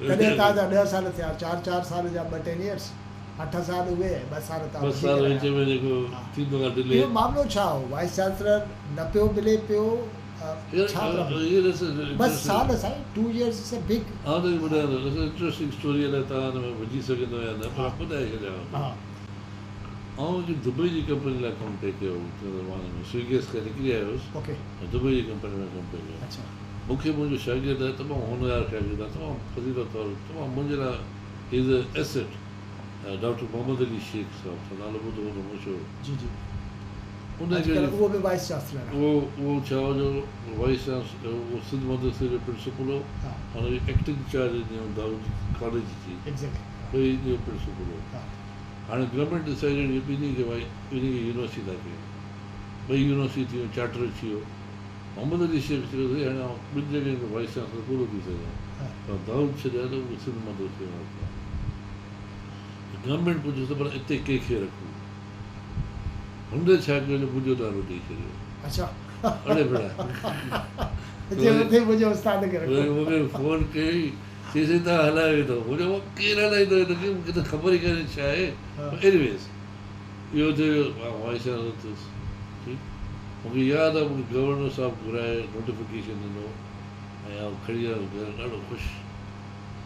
ڪڏهن توهان جا ڏهه سال ٿيا چار چار سال جا ٻه ٽينيئرس اٺ سال اهي ۽ ٻه سال توهان وڌيڪ رهيا. اهو معاملو ڇا هو وائيس چانسلر نه پيو ملي پيو ڇا پرابلم ٻه سال سائين two years is a big. آئون توکي ٻڌايان ٿو ڏس انٽريسٽنگ اسٽوري الائي توهان ان ۾ وجهي سگهندو يا نه پر ٻڌائي ڇڏيانو ٿو. آئون هڪ دبئي جي ڪمپني لاء ڪم پئي ڪيو هو تنهن زماني ۾ سوئي گئس کان نڪري آيو هوس ۽ دبئي جي ڪمپني ۾ ڪم پئي ڪيو مون کي منهنجو شاگرد آهي تمام هونهار شاگرد آهي تمام فضيلت وارو تمام منهنجي لاء he is a asset doctor Muhammad Ali Shaikh صاحب تو نالو ٻڌو هوندو مشهور. جي جي ان اڄڪلهه اهو به وائيس چانسلر آهي. اهو اهو ڇا هو جو وائيس چانسلر اهو سنڌ مدرسي جو پرنسپل هو ان کي ايڪٽنگ چارج ڏني دائود ڪاليج جي ٻئي جو پرنسپل هو هاڻي گورنمينٽ ڊسائيڊيڊ جو ٻنهي کي وائي ٻنهي کي يونيورسٽي ٿا ڪيون ٻئي يونيورسٽي ٿي ويون چارٽر ٿي ويو محمد علي شيخ چيو سائين هاڻي آئون ٻن جڳهين تي وائيس چانسلر ڪونه ٿي سگهان پر دائود ڇڏيا ته اهو سنڌ مدرسي ۾ رکان گورنمينٽ پڇيس ته پر اتي ڪنهن کي رکون هن ڇا ڪيو جو منهنجو نالو ڏئي ڇڏيو. اڇا. اڙي ڀلا. چي اتي منهنجي استاد کي رکو. وري مون کي فون ڪيائين چي سائين توهان هلايو ويندؤ. مون چيو بابا ڪير هلائيندو هن کي مون کي ته خبر ئي ڪانهي ڇا آهي. ايني ويز اهو ٿيو جو آئون وائيس چانسلر ٿيس. ٺيڪ مون کي ياد آهي مون کي گورنر صاحب گهرائي نوٽيفڪيشن ڏنو ۽ آئون کڻي آيس گهر ڏاڍو خوش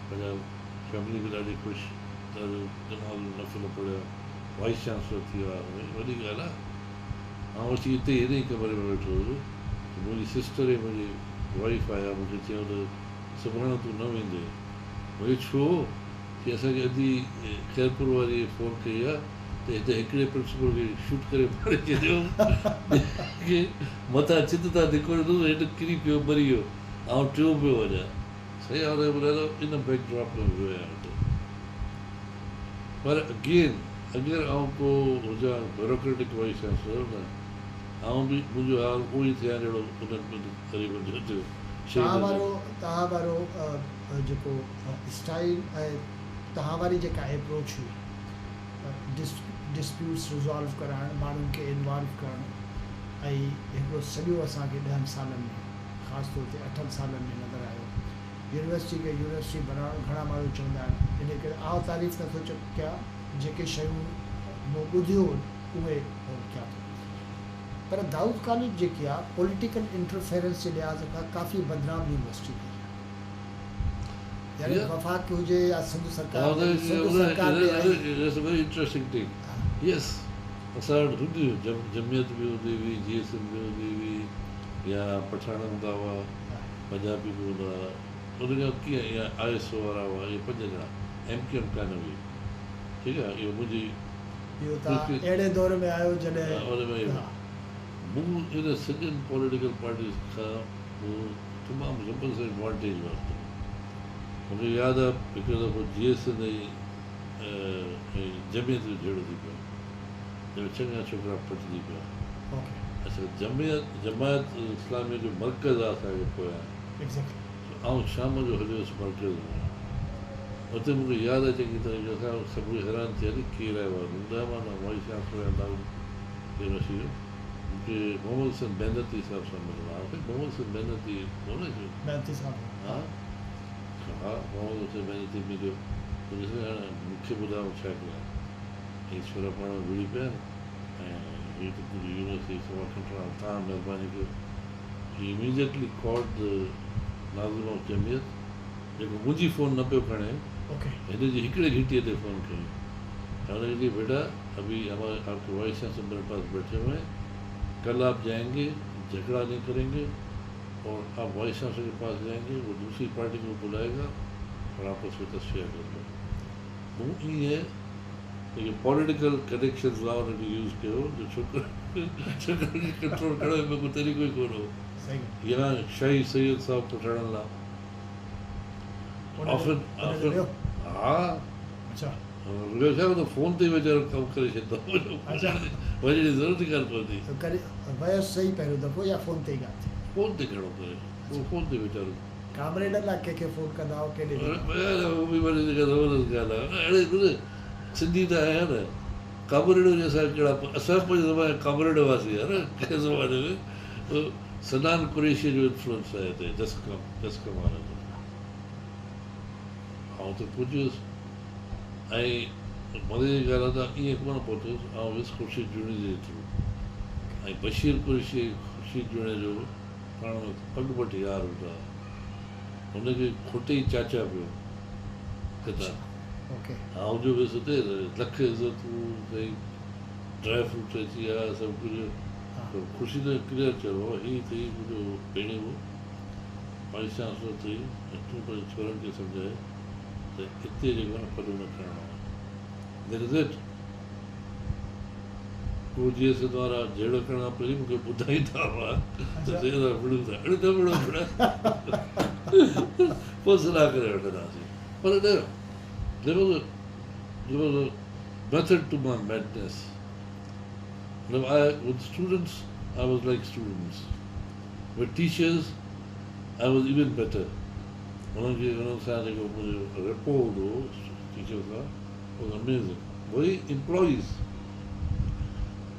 پنهنجا فيملي به ڏاڍي خوش ته دماغ ۾ نفل پڙهيا. وائيس چانسلر ٿي ويو آهي وڏي ڳالهه آهي. آئون اچي اتي ئي هن ئي ڪمري ۾ ويٺو هوس ته منهنجي سسٽر ۽ منهنجي وائيف آيا مون کي چيائون ته سڀاڻي تون نه ويندين. مون چيو ڇو؟ چي اسان کي ادي خيرپور واريء فون ڪئي آهي ته هتي هڪڙي پرنسپل کي شوٽ ڪري ماري ڇڏيو جنهن کي مٿان ڇت تان ڌڪو ڏنس هيٺ ڪري پيو مري ويو آئون ٽيون پيو وڃان. سائين آئون توکي ٻڌايان ٿو ان بيڪ ڊراپ ۾ ويو آهيان اتي. پر اگين اگر آئون ڪو هجان بيوروڪريٽڪ وائيس چانسلر نه آئون به منهنجو حال اهو ئي ٿئي ها جهڙو انهن غريبن جو ٿيو توهان وارو توهان وارو جيڪو اسٽائيل ۽ توهان واري جيڪا ايپروچ هئي ڊسپيوٽس ريزالو ڪرائڻ ماڻهن کي انوالو ڪرڻ ۽ هڪڙو سڄو اسان کي ڏهن سالن ۾ خاص طور تي اٺن سالن ۾ نظر آيو. يونيورسٽي کي يونيورسٽي بڻائڻ گهڻا ماڻهو چوندا آهن ان ڪري آئون تعريف نٿو ڪيان، جيڪي شيون مون ٻڌيون اهي ڪيان ٿو. پر دائود ڪاليج جيڪي آهي پوليٽيڪل انٽرفيرنس جي لحاظ کان ڪافي بدنام يونيورسٽي رهي آهي. يعني وفاق هجي يا سنڌ سرڪار سنڌ سرڪار به آئي. That's a very interesting thing. Yes, اسان وٽ هوندي هئي جمعيت به هوندي هئي، جي ايس ايم به هوندي هئي، يا پٺاڻ هوندا هئا، پنجابي به هوندا هئا. ان کان ڪيئن يا I S O وارا هئا، اهي پنج ڄڻا، ايم ڪيو ايم ڪانه هئي. ٺيڪ آهي، اهو منهنجي اهو توهان اهڙي دور ۾ آيو جڏهن ان ۾ مون ان سڄن پوليٽيڪل پارٽيز کان مون تمام زبردست ايڊوانٽيج ورتو. مون کي ياد آهي هڪڙو دفعو جي ايس اين ۽ جمعيت جو جهيڙو ٿي پيو، جنهن ۾ چڱا ڇوڪرا ڦٽجي پيا. اڇا جمعيت جماعت اسلاميء جو مرڪز آهي اسان جي پويان. آئون شام جو هليو ويس مرڪز ۾. اتي مون کي ياد آهي چڱي طرح جو اسان سڀئي حيران ٿيا ته ڪير آيو آهي. مون ٻڌايو مان وائيس چانسلر آهيان دائود يونيورسٽي جو. مون کي محمد حسين محنتي صاحب سان ملڻو آهي. آخر محمد حسين محنتي هو نه؟ محنتي صاحب ها ها، محمد حسين محنتي مليو. ته ڏس هاڻي مون کي ٻڌايو ڇا ڪيان. هي ڇورا پاڻ ۾ وڙهي پيا آهن ۽ هي ته پوري يونيورسٽي سوا کنٽڻ آهي. توهان مهرباني ڪيو. He immediately called the Nazim of Jamiat جيڪو منهنجي فون نه پيو کڻي. هن جي هڪڙي گهٽيء تي فون کنئي ۽ هن کي چئي بيٽا ابهي هماري آپ ڪي وائيس چانسلر ميري پاس بيٺي هوئي هين ڪل آپ جائينگي جهگڙا نهين ڪرينگي اور آپ وائيس چانسلر ڪي پاس جائينگي وو دوسري پارٽي ڪو بلائيگا اور آپس ۾ تصفيه ڪر لو. مون ائين جيڪي پوليٽيڪل ڪنيڪشنز هئا انهن کي يوز ڪيو جو ڇوڪرن ڇوڪرن کي ڪنٽرول ڪرڻ جو ٻيو ڪو طريقو ئي ڪونه هو. يا شاهي سيد صاحب پٺاڻن لاء آخر آخر ها ٻيو ڇا ته فون تي ئي ويچارو ڪم ڪري ڇڏيندو هو، وڃڻ جي ضرورت ئي ڪانه پوندي. ويس صحيح پهريون دفعو يا فون تي ئي ڳالهه ٿي؟ فون تي گهڻو ڪري فون تي ويچارو. ڪامريڊن لاء ڪنهن کي فون ڪندا هئو ڪيڏي ويندا هئو؟ اهو به وڏي زبردست ڳالهه آهي. اهڙي سنڌي ته آهيان نه ڪامريڊ هجي اسان ڪهڙا اسان پنهنجي زماني ۾ ڪامريڊ هئاسين يار ڪنهن زماني ۾ سنان قريشيء جو انفلوئنس آهي هتي جسقم جسقم وارن جو. آئون اتي پهچي ويس ۽ مزي جي ڳالهه آهي ته ائين ڪونه پهتس، آئون ويس خورشيد جوڻيجي جي ٿرو ۽ بشير قريشي ۽ خورشيد جوڻيجو پاڻ ۾ پڳ پٽ يار هوندا هئا. هن کي کوٽي ئي چاچا پيو خطاب. آئون جو ويس اتي ته لک عزتون سائين ڊرائي فروٽ اچي ويا سڀ ڪجهه. پر خورشيد ڪليئر چيو بابا هي اٿئي منهنجو ڀيڻيوو وائيس چانسلر اٿئي ۽ تون پنهنجي ڇورن کي سمجهائي ته هتي جيڪو آهي نه ڦڏو نه کڻڻو آهي. That is it. هو جيئن سنڌ وارا جهيڙو ڪرڻ کان پهرين مون کي ٻڌائيندا هئا ته سائين اسان وڙهون ٿا، اڙي نه وڙهو ڀيڻا پوء صلاح ڪري وٺندا هئاسين. پر نه there was a there was a method to my madness. مطلب I with students I was like students with teachers I was even better. انهن کي انهن سان جيڪو منهنجو ريپو هوندو هو ٽيچر سان واز اميزنگ. وري امپلائيز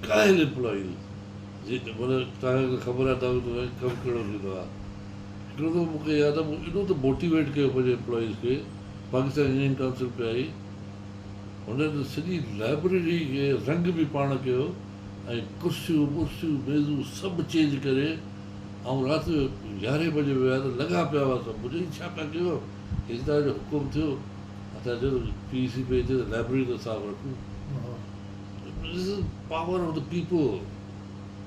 ڪاهل امپلائيز جي مطلب توهان کي خبر آهي دائود ۾ ڪم ڪهڙو ٿيندو آهي. هڪڙو دفعو مون کي ياد آهي مون ايڏو ته موٽيويٽ ڪيو پنهنجي امپلائيز کي پاڪستان انجنيئرنگ ڪائونسل پي آئي هن ته سڄي لائبريري کي رنگ به پاڻ ڪيو ۽ ڪرسيون ٻرسيون ميزون سڀ چينج ڪري آئون رات جو يارهين بجي ويو آهيان ته لڳا پيا هئا سڀ مون چيو هي ڇا پيا ڪيو هتان جو حڪم ٿيو اسان چيو ته پي اي سي پئي اچي ته لائبريري ته صاف رکون. This is power of the people.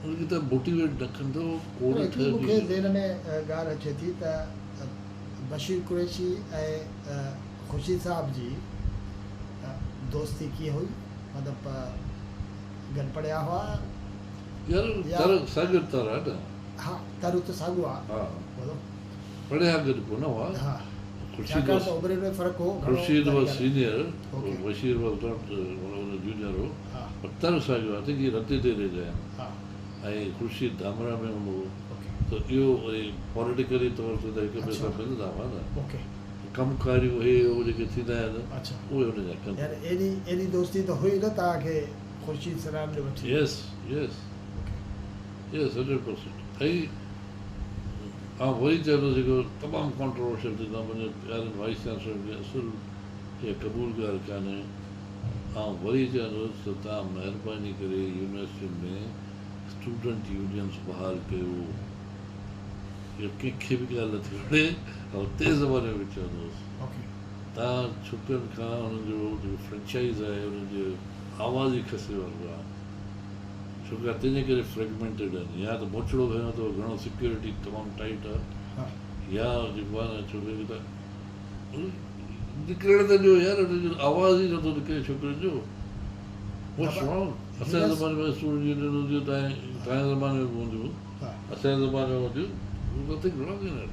ان کي توهان موٽيويٽ نه ڪندؤ ڪو پر نه هڪڙي مون کي ٺهندي. ذهن ۾ ڳالهه اچي ٿي ته بشير قريشي ۽ خورشيد صاحب جي دوستي ڪيئن هئي؟ مطلب گڏ پڙهيا هئا يار يا. تر ساڳيو تر آهي نه. ها تر ته ساڳيو آهي. ها بولو. پڙهيا گڏ ڪونه هئا. ها. خورشيد ڇاڪاڻ ته عمرين ۾ فرق هو گهڻو. خورشيد ظاهري واز ڳالهه آهي. Senior, okay. Bashir was not junior هو ها. پر تر ساڳيو آهي ته رتي تيري جا آهن ها. ۽ خورشيد ڌامرا ۾ هوندو هو اوڪي. ته اهو وري پوليٽيڪلي طور تي ته هڪ ٻئي اڇا. سان ملندا هئا نه. اوڪي. ڪم ڪاريون هي هو جيڪي ٿيندا آهن اڇا. اهي هن جا ڪندا. يعني ايڏي ايڏي دوستي ته هئي نه توهان کي خورشيد سنان جو وٺي. Yes yes okay. Yes 100% ۽ آئون وري چوندس هڪ تمام ڪانٽروورشل ٿيندو منهنجي پيارن وائيس چانسلر کي اصل اها قبول ڳالهه ڪانهي. آئون وري چوندس ته توهان مهرباني ڪري يونيورسٽين ۾ اسٽوڊنٽ يونينس بحال ڪيو. اهو ڪنهن کي به ڳالهه نٿي وڻي، آئون تنهن زماني ۾ به چوندو هوس. توهان ڇوڪرن کان انهن جو جيڪو فرنچائز آهي انهن جو آواز ئي کسي ورتو آهي. ڇوڪرا تنهنجي ڪري فريگمينٽيڊ آهن. يا ته موچڙو کنيو اٿو، گهڻو سيڪيورٽي تمام ٽائيٽ آهي، يا جيڪو آهي نه ڇوڪري کي ته نڪرڻ ته ڏيو يار، ان جو آواز ئي نٿو نڪري ڇوڪرين جو. What's wrong? اسان جي زماني ۾ اسٽوڊنٽ يونين هونديون، تنهن جي زماني ۾ به هونديون، اسان جي زماني ۾ هونديون. Nothing wrong in it.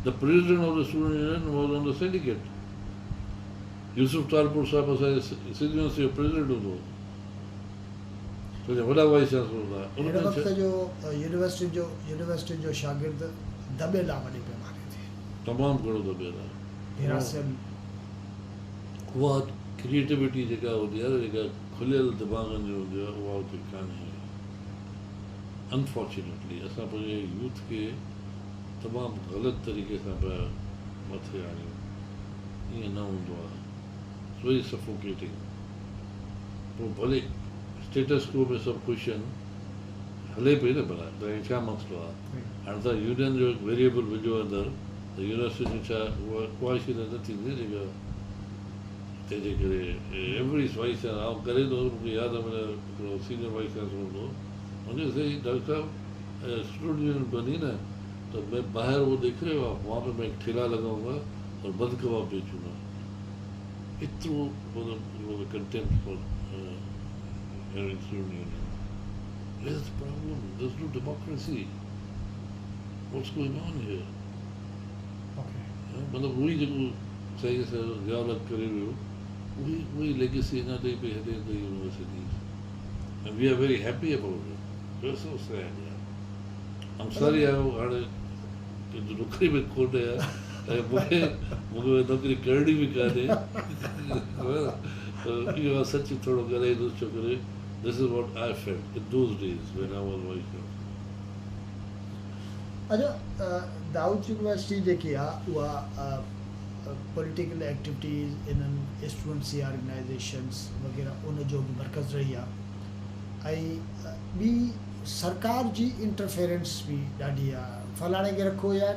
The president of the student union was on the syndicate. Yousuf Talpur صاحب اسان جي سنڌ يونيورسٽي جو پريزيڊنٽ هوندو هو. تنهنجا وڏا وائيس چانسلر هوندا هئا. هن وقت جو يونيورسٽين جو شاگرد دٻيل آ وڏي پيماني تي. تمام گهڻو دٻيل آ. هراسيل. اها ڪريئيٽوٽي جيڪا هوندي آ جيڪا کليل دماغن جي هوندي آ اها اتي ڪانهي. انفارچونيٽلي اسان پنهنجي يوٿ کي تمام غلط طريقي سان پيا مٿي آڻيون. ائين نه هوندو آ. It's very suffocating. پوء ڀلي اسٽيٽس ڪو ۾ سڀ خوش آهن، هلي پئي نه ڀلا، توهان کي ڇا مسئلو آهي؟ هاڻي توهان يونين جو هڪ ويريبل وجهو اندر ته يونيورسٽي ۾ ڇا اها شيء ته نه ٿيندي نه جيڪا تنهن جي ڪري ايوري وائيس چانسلر آئون ڪري ٿو مون کي ياد آهي منهنجو هڪڙو سينئر وائيس چانسلر هوندو هو هن چيو سائين ڊاڪٽر صاحب اسٽوڊنٽ يونين بني نه تو مين باهر وو ديک رهي هو آپ وهان پي مين هڪ ٺيلا لگائون گا اور بند ڪباب بيچون گا. ايترو مطلب it was a contempt for having student union. Where is the problem? There is no democracy. What's going on here? مطلب اهو ئي جيڪو سائين اسان جو ضياء الحق ڪري ويو اهي اهي ئي ليگيسي اڃا تائين پئي هلي in the universities and we are very happy about it. We are so sad يار. I'm sorry آئون هاڻي نوڪري ۾ ڪونهي ۽ مونکي مونکي نوڪري ڪرڻي به ڪانهي. اهو سچ ٿورو ڳالهائيندس ڇو ڪري this is what I felt in those days when I was vice chancellor. اچا دائود يونيورسٽي جيڪي آ اها پوليٽيڪل ايڪٽيوٽيز انهن اسٽوڊنٽس جي آرگنائيزيشنس وغيره ان جو به مرڪز رهي آ ۽ ٻي سرڪار جي انٽرفيرنس به ڏاڍي آ فلاڻي کي رکو يا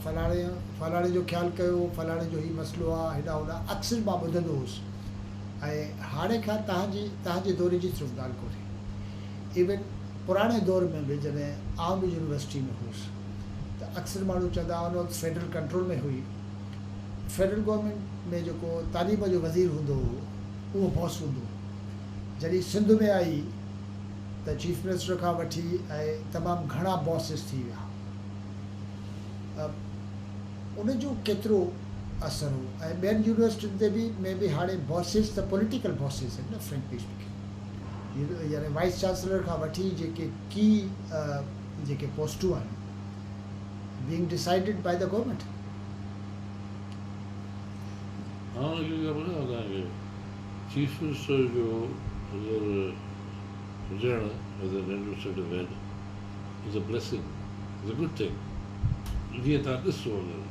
فلاڻي فلاڻي جو خيال ڪيو فلاڻي جو هي مسئلو آ هيڏانهن هوڏانهن اڪثر مان ٻڌندو هوس ۽ هاڻي کان توهان جي توهان جي دور جي صرف ڳالهه ڪونهي ايون پراڻي دور ۾ به جڏهن آئون به يونيورسٽي ۾ هوس ته اڪثر ماڻهو چوندا هئا ان وقت فيڊرل ڪنٽرول ۾ هئي فيڊرل گورنمينٽ ۾ جيڪو تعليم جو وزير هوندو هو اهو باس هوندو هو جڏهن سنڌ ۾ آئي ته چيف منسٽر کان وٺي ۽ تمام گهڻا باسز ٿي ويا ان جو ڪيترو اثر هو ۽ ٻين يونيورسٽين تي به ۾ به هاڻي باسز ته پوليٽيڪل باسز آهن نه فرينڪلي اسپيڪنگ يعني وائيس چانسلر کان وٺي جيڪي ڪي جيڪي پوسٽون آهن being decided by the government. آئون هڪ ڳالهه ٻڌايان توهان کي چيف منسٽر جو اگر هجڻ as an administrative head is a blessing is a good thing جيئن توهان ڏسو اگر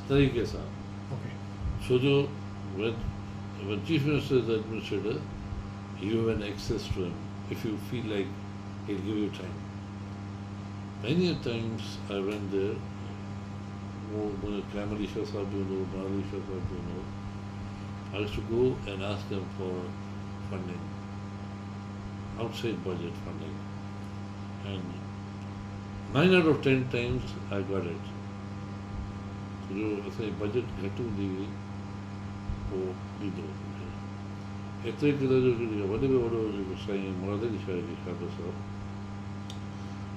طريقي سان ڇو جو when chief minister is the administrator you have an access to him if you feel like he'll give you time. Many a times I went there اهو منهنجو قائم علي شاهه صاحب به هوندو هو مراد علي شاهه صاحب به هوندو هو I used to go and ask them for funding outside budget funding and 9 out of 10 times I got it. ڇو جو اسان جي بجيٽ گهٽ هوندي هئي پوء ڏيندو هو مون کي ايتري قدر جو جيڪو وڏي ۾ وڏو جيڪو سائين مراد علي شاهه جي شاگرد صاحب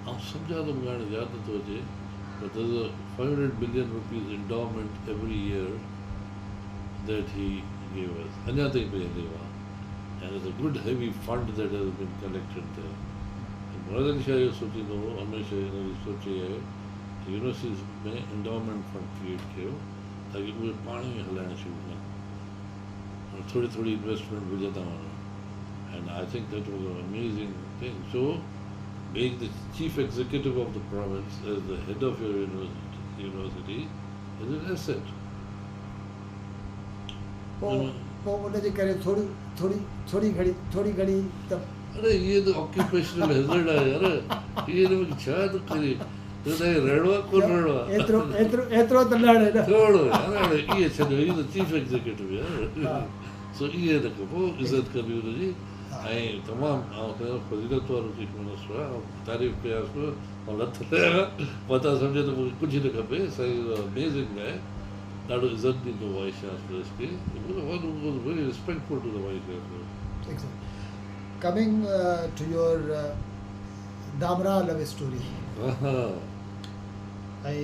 آئون سمجهان ٿو مون کي هاڻي ياد نٿو اچي but there is a 500 million rupees endowment every year that he gave us اڃا تائين پئي هلي اها and it's a good heavy fund that has been collected there. Murad Ali Shah اهو سوچيندو هو هميشه هن جي سوچ اها آهي ته يونيورسٽيز ۾ انڊومينٽ فنڊ ڪريئيٽ ڪيو تاڪي اهي پاڻ ئي هلائڻ شروع ڪن ۽ ٿوري ٿوري انويسٽمينٽ وجهندا وڃن and I think that was an amazing thing. So Being the chief executive of the province as the head of your university is an asset. پوء پوء ان جي ڪري ٿوري ٿوري ٿوري گهڻي ٿوري گهڻي ته. اڙي اهي ته آڪيوپيشنل هيزرڊ آهي يار اهي ان ۾ ڇا ٿو ڪري ته توهان کي رهڻو آهي ڪونه رهڻو آهي. ايترو ايترو ايترو ته نه هڻي نه. ٿورو يار هاڻي اهي ڇڏيو اهو ته چيف ايگزيڪيوٽو يار سو اهي نه ڪبو عزت ڪبي ان جي ۽ تمام آئون سمجهان ٿو فضيلت وارو چيف منسٽر آهي آئون تعريف ڪيانس پيو آئون لٿ لهان متان سمجهي ته مونکي ڪجهه نه کپي سائين اميزنگ گائي ڏاڍو عزت ڏيندو هو وائيس چانسلرس کي one who was very respectful to the vice chancellor. Excellent. Coming to your Dhamrah love story. ۽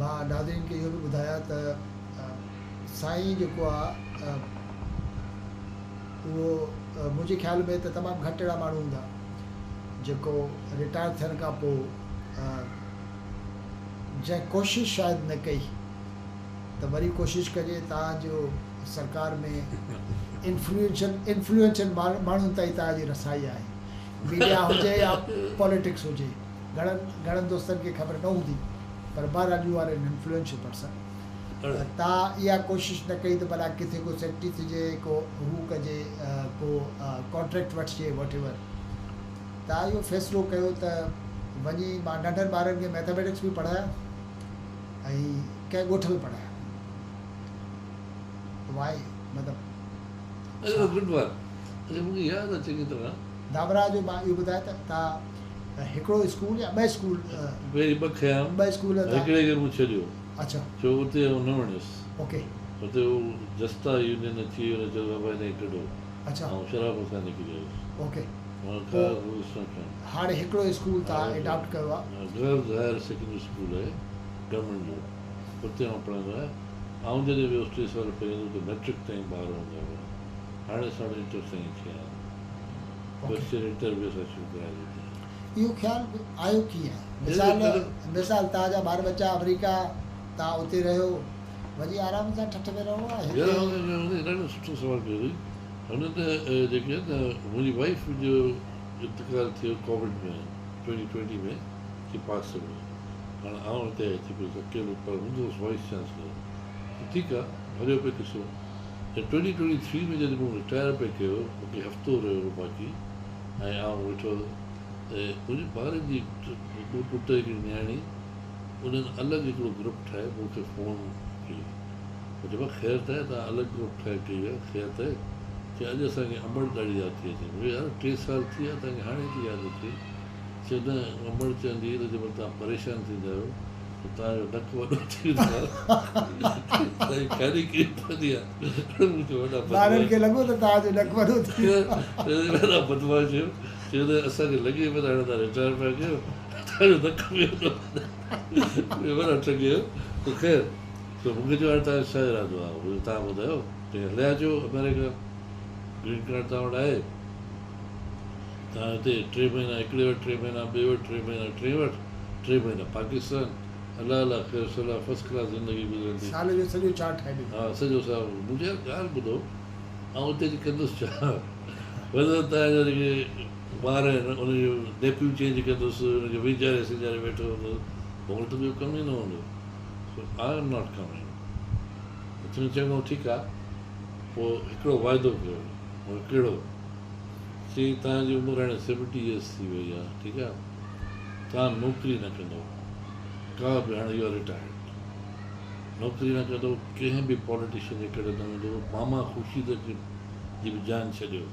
مان ناظرين کي اهو به ٻڌايان ته سائين جيڪو آ اهو منهنجي خيال ۾ ته تمام گهٽ اهڙا ماڻهو هوندا جيڪو رٽائر ٿيڻ کان پوء جنهن ڪوشش شايد نه ڪئي ته وري ڪوشش ڪجي تان جو سرڪار ۾ انفلوئنشل انفلوئنشل ماڻهن تائين توهان جي رسائي آهي ميڊيا هجي يا پاليٽڪس هجي گهڻن گهڻن دوستن کي خبر نه هوندي پر بهرحال you are an influential person توهان اها ڪوشش نه ڪئي ته ڀلا ڪٿي ڪو سيڪريٽري ٿجي ڪو هو ڪجي ڪو ڪانٽريڪٽ وٺجي واٽ ايور توهان اهو فيصلو ڪيو ته وڃي مان ننڍن ٻارن کي ميٿاميٽڪس به پڙهايان ۽ ڪنهن ڳوٺ ۾ پڙهايان وائي مطلب ڇا؟ گڊ ون اچا مونکي ياد آ چڱي طرح. ڌامراهه جو مان اهو ٻڌايو ته توهان هڪڙو اسڪول يا ٻه اسڪول؟ پهرين ٻه کنيا ٻه اسڪول هڪڙي کي مون ڇڏيو. اڇا. ڇو اتي آئون نه وڻيس. اوڪي. اتي هو جستا يونين اچي ويو چيو بابا هن کي ڪڍو. اڇا. آئون شراب سان نڪري آيس. اوڪي. مان ڪا رولس نه کنيم. هاڻي هڪڙو اسڪول توهان اڊاپٽ ڪيو آ. گرلز هائر سيڪنڊري اسڪول آهي گورنمينٽ جو اتي آئون پڙهندو آهيان. آئون جڏهن ويس ٽي سال پهرين ته اتي مئٽرڪ تائين ٻار هوندا هئا. هاڻي اسان وٽ انٽر تائين ٿيا آهن. فرسٽ ايئر انٽر به اسان شروع ڪرائي ڏني آهي. اهو خيال آيو ڪيئن؟ مثال مثال توهان جا ٻار ٻچا آمريڪا توهان اتي رهيو وڃي آرام سان ٺٺ ۾ رهو ها هتي. يار ڏاڍو سٺو سوال ڪيو اٿئي. هن ته جيڪي آهي نه منهنجي وائيف جو انتقال ٿيو ڪووڊ ۾ ٽوئنٽي ٽوئنٽي ۾ ٿي پاس ۾ هاڻ آئون هتي اچي پيس اڪيلو پر هوندو هوس وائيس چانسلر ته ٺيڪ آهي هليو پئي قصو ته ٽوئنٽي ٽوئنٽي ٿري ۾ جڏهن مون رٽائر پئي ڪيو مونکي هفتو رهيو هو باقي ۽ آئون ويٺو هوس ته منهنجي ٻارن جي ٻه پٽ هڪڙي نياڻي انهن الڳ هڪڙو گروپ ٺاهي مون کي فون ڪئي مون چيو بابا خير ته آهي توهان الڳ گروپ ٺاهي ڪئي آهي خير ته آهي چي اڄ اسان کي امڙ ڏاڍي ياد ٿي اچي مون چيو يار ٽي سال ٿي ويا توهان کي هاڻي ٿي ياد اچي چيو نه امڙ چوندي هئي ته جنهن مهل توهان پريشان ٿيندا آهيو ته توهان جو نڪ وڏو ٿي ويندو آهي توهان جي کاڏي ڪري پوندي آهي مون چيو وڏا ٻارن کي لڳو ته توهان جو نڪ وڏو ٿي ويو آهي وڏا بدمعاش آهيو چيو ته اسان کي لڳي پيو ته هاڻي توهان رٽائر پيا ڪيو توهان جو نڪ به وڏو وڏا ٺڳ آهيو ته خير سو مون کي چيو هاڻي توهان جو ڇا ارادو آهي مون چيو توهان ٻڌايو چيائين هليا اچو آمريڪا گرين ڪارڊ توهان وٽ آهي توهان هتي ٽي مهينا هڪڙي وٽ ٽي مهينا ٻئي وٽ ٽي مهينا ٽئين وٽ ٽي مهينا پاڪستان الله الله خير صلا فرسٽ ڪلاس زندگي گذرندي. سال جو سڄو چارٽ ٺاهي ڏنو. ها سڄو سال مون چيو يار ڳالهه ٻڌو آئون اتي اچي ڪندس ڇا وڌ توهان جا جيڪي ٻار آهن انهن جون نيپيون چينج ڪندس انهن کي وهنجاري سهنجاري ويٺو هوندس مون وٽ ته ٻيو ڪم ئي نه هوندو سو I am not coming چيائين چڱو ٺيڪ آ پوء هڪڙو واعدو ڪيو مون چيو ڪهڙو چيائين توهان جي عمر هاڻي سيونٽي ايئرس ٿي وئي آ ٺيڪ آ توهان نوڪري نه ڪندو ڪا به هاڻي يو آر رٽائرڊ نوڪري نه ڪندو ڪنهن به پاليٽيشن جي ڪڍ نه ويندو ماما خورشيد جي به جان ڇڏيو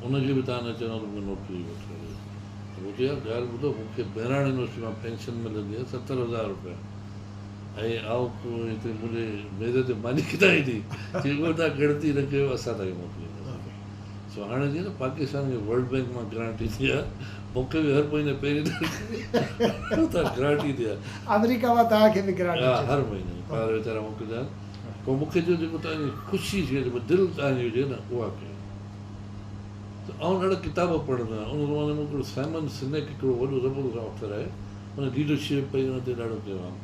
ان کي به توهان نه چوندو ته مون کي نوڪري وٺي ڏي ته مون چيو يار ڳالهه ٻڌو مون کي مهراڻ يونيورسٽي مان پينشن ملندي آهي 70,000 روپيا ۽ آئون هتي منهنجي ميز تي ماني ڪٿان ايندي چي اهو توهان ڳڻتي نه ڪيو اسان توهان کي موڪلينداسين سو هاڻي جيئن نه پاڪستان کي ورلڊ بينڪ مان گرانٽ ايندي آهي مون کي به هر مهيني پهرين تاريخ اتان گرانٽ ايندي آهي. آمريڪا مان توهان کي به گرانٽ ها هر مهيني ٻار ويچارا موڪليندا آهن پوء مون کي چيو جيڪو توهان جي خوشي ٿئي جيڪو دل توهان جي هجي نه اها ڪيو ته آئون ڏاڍا ڪتاب پڙهندو آهيان ان زماني ۾ هڪڙو سائمن سنيڪ هڪڙو وڏو زبردست آٿر آهي ان ليڊرشپ ۽ ان تي ڏاڍو ڪيو آهي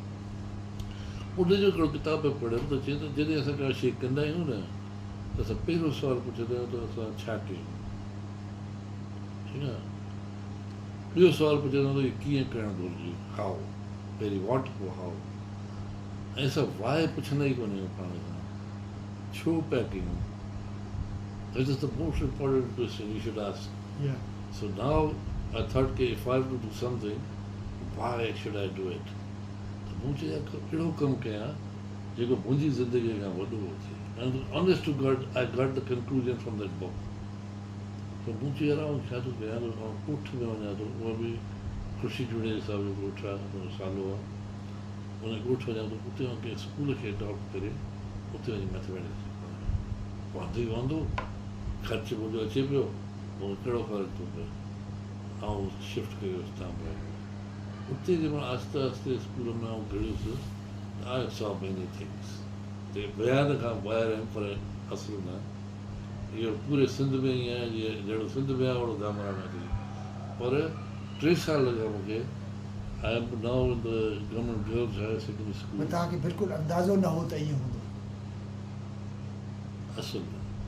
ان جو هڪڙو ڪتاب پئي پڙهيم ته چئي ته جڏهن اسان ڪا شيء ڪندا آهيون نه ته اسان پهريون سوال پڇندا آهيون ته اسان ڇا ڪيون ٺيڪ آهي. ٻيو سوال پڇندو ته اهو ڪيئن ڪرڻ گهرجي، how, پهرين واٽ پوء how. ۽ اسان واء پڇندا ئي ڪونه آهيون پاڻ کان، ڇو پيا ڪيون؟ That is the most important question you should ask. So now I thought K if I have to do something why should I do it? ته مون چيو يار اهڙو ڪم ڪيان جيڪو منهنجي زندگيء کان وڏو هجي. And honest to God I got the conclusion from that book. ته مون چيو يار آئون ڇا ٿو ڪيان ته آئون ڳوٺ ۾ وڃان ٿو اها به خورشيد جوڻيجي صاحب جو ڳوٺ آهي منهنجو سالو آهي ان ڳوٺ وڃان ٿو اتي آئون ڪنهن اسڪول کي اڊاپٽ ڪري اتي وڃي مئٿميٽڪس پڙهايان واندو ئي واندو خرچ منهنجو اچي پيو مون کي ڪهڙو فرق ٿو پئي آئون شفٽ ڪري ويس ڌامراهي ۾ اتي جنهن مهل آهستي آهستي اسڪول ۾ آئون گهڙيس ته آء سا ميني ٿنگس تي بيان کان ٻاهر آهن پر اصل نه اهو پوري سنڌ ۾ ائين آهي جيئن جهڙو سنڌ ۾ آهي اوڙو ڌامراهه ۾ اٿئي پر 3 سال لڳا مون کي. I am now in the Government Girls Higher Secondary School. توهان کي بلڪل اندازو نه هو ته ائين هوندو؟ اصل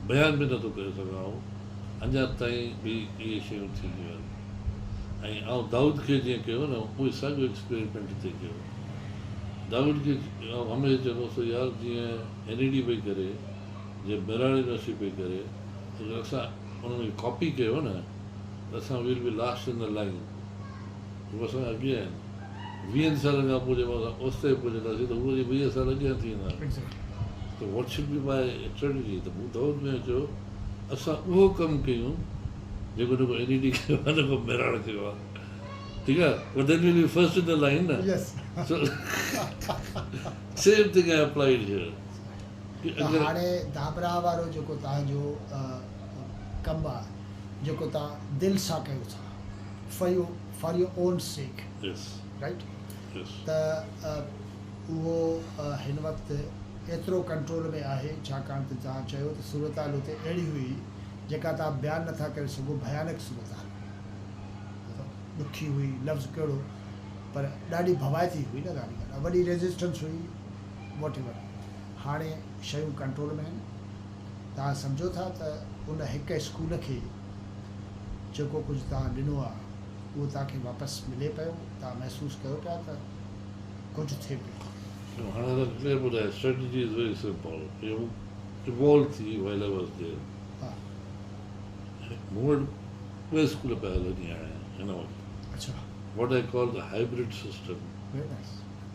بيان به نٿو ڪري سگهان آئون اڃا تائين به اهي شيون ٿينديون آهن ۽ آئون دائود کي جيئن ڪيو نه اهو ساڳيو ايڪسپيريمينٽ هتي ڪيو. دائود کي آئون هميشه چوندو هوس ته يار جيئن اين اي ڊي پئي ڪري، جيئن مهراڻ يونيورسٽي پئي ڪري، اگر اسان انهن کي ڪاپي ڪيو نه ته اسان will be last in the line. هو اسان کان اڳي آهن. 20 سالن کان پوء جڏهن اسان اوستائين پهچنداسين ته هو وري 20 سال اڳيان ٿي ويندا. ته what should be my strategy؟ ته مون دائود ۾ چيو اسان اهو ڪم ڪيون جيڪو نه ڪو اين اي ڊي ڪيو آهي نه ڪو مهراڻ ڪيو آهي. ٺيڪ آهي، but then we'll be first in the line نه. So same thing I applied here. ته هاڻي ڌامراهه وارو جيڪو توهان جو ڪم آهي، جيڪو توهان دل سان ڪيو ٿا for your own sake, right، ته اهو هن وقت ايترو ڪنٽرول ۾ آهي؟ ڇاڪاڻ ته توهان چيو ته صورتحال اتي اهڙي هئي جيڪا توهان بيان نٿا ڪري سگهو، ڀيانڪ صورتحال، ڏکي هئي، لفظ ڪهڙو، پر ڏاڍي ڀوائتي هئي نه ڳالهه ڳالهه، وڏي ريزسٽنس هئي، واٽ ايور. هاڻي شيون ڪنٽرول ۾ آهن؟ توهان سمجهو ٿا ته ان هڪ اسڪول کي جيڪو ڪجهه توهان ڏنو آهي اهو توهان کي واپس ملي پيو؟ توهان محسوس ڪيو پيا ته ڪجهه ٿئي پيو؟ هاڻي ته ڪليئر ٻڌايو. Strategy is very simple. اهو ايوالو ٿي while I was there. مون وٽ ٻه اسڪول پيا هلن هاڻي هن وقت. What I call the hybrid system. Very nice.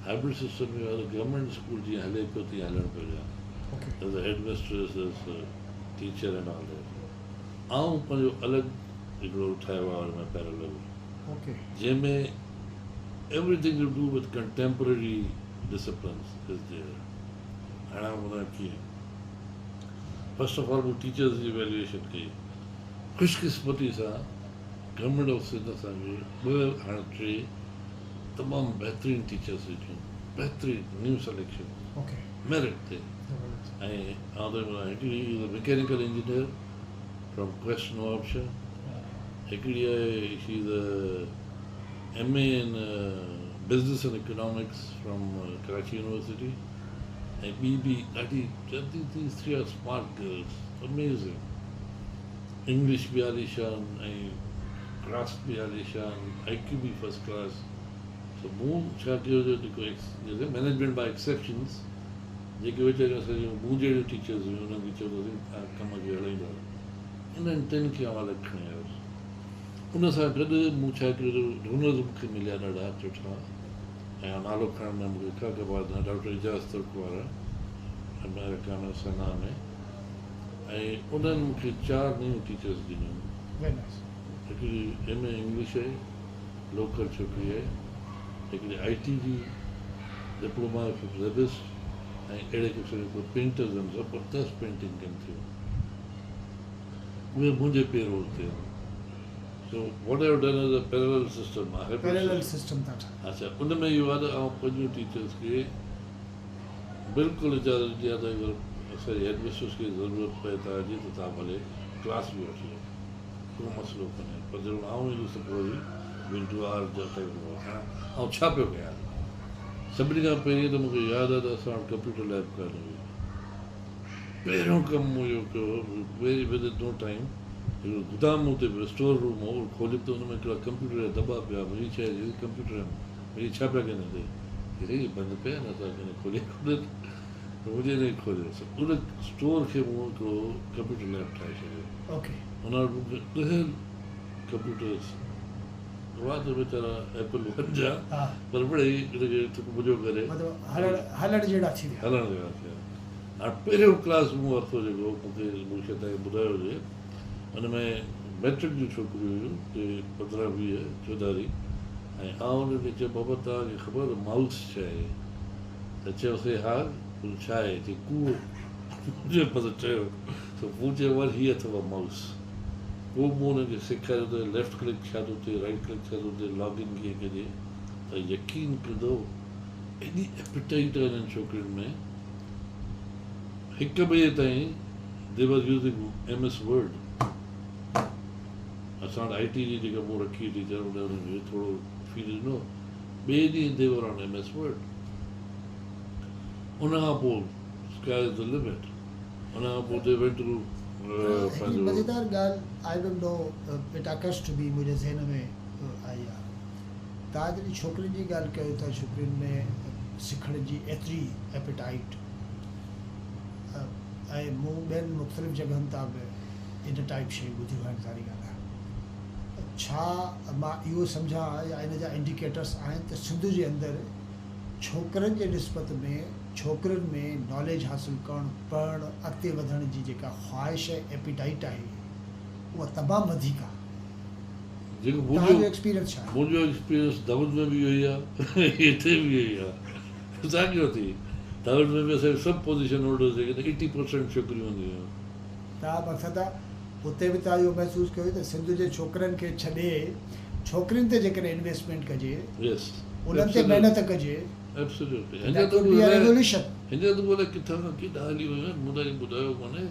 Hybrid system ۾ government school جيئن هلي پيو تيئن هلڻ پيو ڏيان. There's a headmistress, there's a teacher and all that. آئون پنهنجو الڳ هڪڙو ٺاهيو آهي ان ۾ پيرلل جنهن ۾ everything to do with contemporary disciplines is there. هاڻي آئون ٻڌايان ڪيئن. فرسٽ آف آل مون ٽيچرز جي ايويلوئيشن ڪئي. خوش قسمتي سان گورنمينٽ آف سنڌ اسان کي ٻه، هاڻي ٽي تمام بهترين ٽيچرس ڏٺيون، بهترين نيو سليڪشن ميرٽ تي. ۽ آئون ته هڪڙي mechanical engineer from QUEST Nawabshah, هڪڙي آهي she is MA in Business and Economics from Karachi University ۽ ٻي به ڏاڍي. These three are smart girls, amazing. English به عاليشان ۽ گراسپ به عاليشان، آئي ڪيو به فرسٽ ڪلاس. سو مون ڇا ڪيو جو جيڪو مئنيجمينٽ باءِ ايڪسيپشنس جيڪي ويچاريون اسان جون مون جهڙيون ٽيچرس هيون، انهن کي چيو ته اسين توهان ڪم کي هلائيندا. انهن ٽن کي آئون الڳ کڻي آيس. ان سان گڏ مون ڇا ڪيو جو ڊونرز مون کي مليا ڏاڍا سٺا ۽ نالو کڻڻ ۾ مون کي ڪا ڪبات نه، ڊاڪٽر اعجاز ترڪ وارا آمريڪا ۾ سنا ۾، ۽ انهن مون کي چار نيون ٽيچرس ڏنيون. هڪڙي ايم اي انگلش آهي، لوڪل ڇوڪري آهي، هڪڙي آئي ٽي جي ڊپلوما زبسٽ ۽ اهڙي قسم جون پينٽرز آهن، زبردست پينٽنگ ڪن ٿيون. اهي منهنجي پي رول تي آهن. So what I done is a parallel system آهي. پيرلل سسٽم ٿا ٺاهيو. اڇا، ان ۾ اهو آهي ته آئون پنهنجون ٽيچرس کي بلڪل اجازت ڏيان ته اگر اسان جي هيڊ مسٽرس کي ضرورت پئي توهان جي ته توهان ڀلي ڪلاس به وٺي وڃو، ڪو مسئلو ڪونهي. پر جڏهن آئون ايندس ته پوء وري we'll do our type. آئون ڇا پيو ڪيان؟ سڀني کان پهرين ته مون کي ياد آهي ته اسان وٽ ڪمپيوٽر ليب ڪانه هئي. پهريون ڪم مون اهو ڪيو، very with no time. هڪڙو گدام اتي پيو اسٽور روم هو اهو کوليم ته ان ۾ هڪڙا ڪمپيوٽر جا دٻا پيا منهنجي ڇا هي ڪمپيوٽر آهن هي ڇا پيا ڪن هتي چي هي بند پيا آهن اسان ڪڏهن کوليا ڪونهن ته مون چيو هن کي کوليو سو ان اسٽور کي مون هڪڙو ڪمپيوٽر ليب ٺاهي ڇڏيو ان وٽ مون کي 10 ڪمپيوٽرس هئا ته ويچارا ايپل ون جا پر مڙئي ان کي ٿڪ منهنجو ڪري مطلب هلڻ جهڙا ٿي ويا. هلڻ جهڙا ٿي ويا. هاڻ پهريون ڪلاس مون ورتو جيڪو مون کي مون شايد توهان کي ٻڌايو هجي ان ۾ مئٽرڪ جون ڇوڪريون هيون ڪي 15 20 چوڌاري ۽ آئون انهن کي چيو بابا توهان کي خبر آهي مائوس ڇا آهي ته چيوسين ها ڇا آهي چي ڪوئو مون چيو بس چيو سو مون چيو مان هي اٿو مائوس پوء مون انهن کي سيکاريو ته ليفٽ ڪلڪ ڇا ٿو ٿئي رائيٽ ڪلڪ ڇا ٿو ٿئي لاگ ان ڪيئن ڪجي ته يقين ڪندو ايڏي ايپيٽائيٽ آهي انهن ڇوڪرين ۾ هڪ بجي تائين they were using M S Word اسان وٽ آئي ٽي جي جيڪا مون رکي ٽيچر ان انهن کي ٿورو في ڏنو ٻئي ڏينهن they were on M S Word ان کان پوء sky is the limit ان کان پوء the went to هڪڙي مزيدار ڳالهه I don't know it occurs to me منهنجي ذهن ۾ آئي آهي توهان جڏهن ڇوڪرين جي ڳالهه ڪيو ٿا ڇوڪرين ۾ سکڻ جي ايتري ايپيٽائيٽ ۽ مون ٻين مختلف جڳهن تان به ان ٽائيپ شيون ٻڌيون آهن ظاهري ڳالهه آهي ڇا مان اهو سمجهان يا ان جا انڊيڪيٽرس آهن ته سنڌ جي اندر ڇوڪرن جي نسبت ۾ ڇوڪرين ۾ ناليج حاصل ڪرڻ پڙهڻ اڳتي وڌڻ جي جيڪا خواهش ۽ ايپيٽائيٽ آهي اها تمام وڌيڪ آهي. جيڪو توهان جو ايڪسپيرينس ڇا آهي؟ منهنجو ايڪسپيرينس دائود ۾ به اهو ئي آهي هتي به اهو ئي آهي ساڳيو ٿي دائود ۾ به اسان جي سڀ پوزيشن هولڊرز جيڪي آهن ايٽي پرسنٽ ڇوڪريون هونديون هيون. توهان مقصد آهي اتي به توهان اهو محسوس ڪيو ته سنڌ جي ڇوڪرن کي ڇڏي ڇوڪرين تي جيڪڏهن انويسٽمينٽ ڪجي انهن تي محنت ڪجي ته that would be a revolution. هينئر ته الائي ڪٿان کان ڪيڏانهن هلي ويون آهن مون توهان کي ٻڌايو ڪونهي.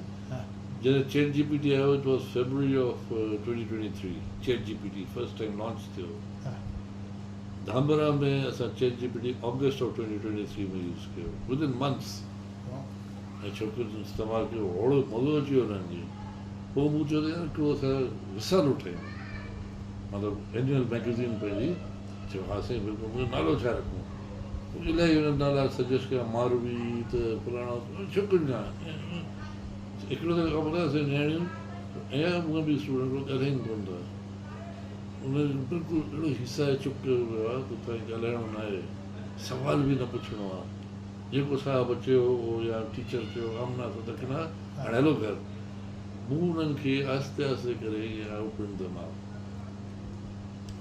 جڏهن چيٽ جي پي ٽي آيو it was February of 2023 chat G P T first time launch ٿيو ڌامرا ۾ اسان chat G P T August of 2023 ۾ use ڪيو ود ان منٿس ۽ ڇوڪرين استعمال ڪيو هوڙو مزو اچي ويو انهن کي پوء مون چيو ته يار هڪڙو اسان رسالو ٺاهيون مطلب اينيول ميگزين پنهنجي چيو ها سائين بلڪل مون چيو نالو ڇا رکون پوء الاهي انهن نالا سجيسٽ ڪيا ماروي ته فلاڻو ڇوڪرين کان هڪڙو ته خبر آهي اسان جون نياڻيون ۽ هونئن به اسٽوڊنٽ ڳالهائين ڪونه ٿا انهن کي بلڪل اهڙو هيسائي چپ ڪيو ويو آهي ته توهان کي ڳالهائڻو نه آهي سوال به نه پڇڻو آهي جيڪو صاحب چيو اهو يا ٽيچر چيو آمنا صدقنا هاڻي هلو گهر مون انهن کي آهستي آهستي ڪري ائين I opened them up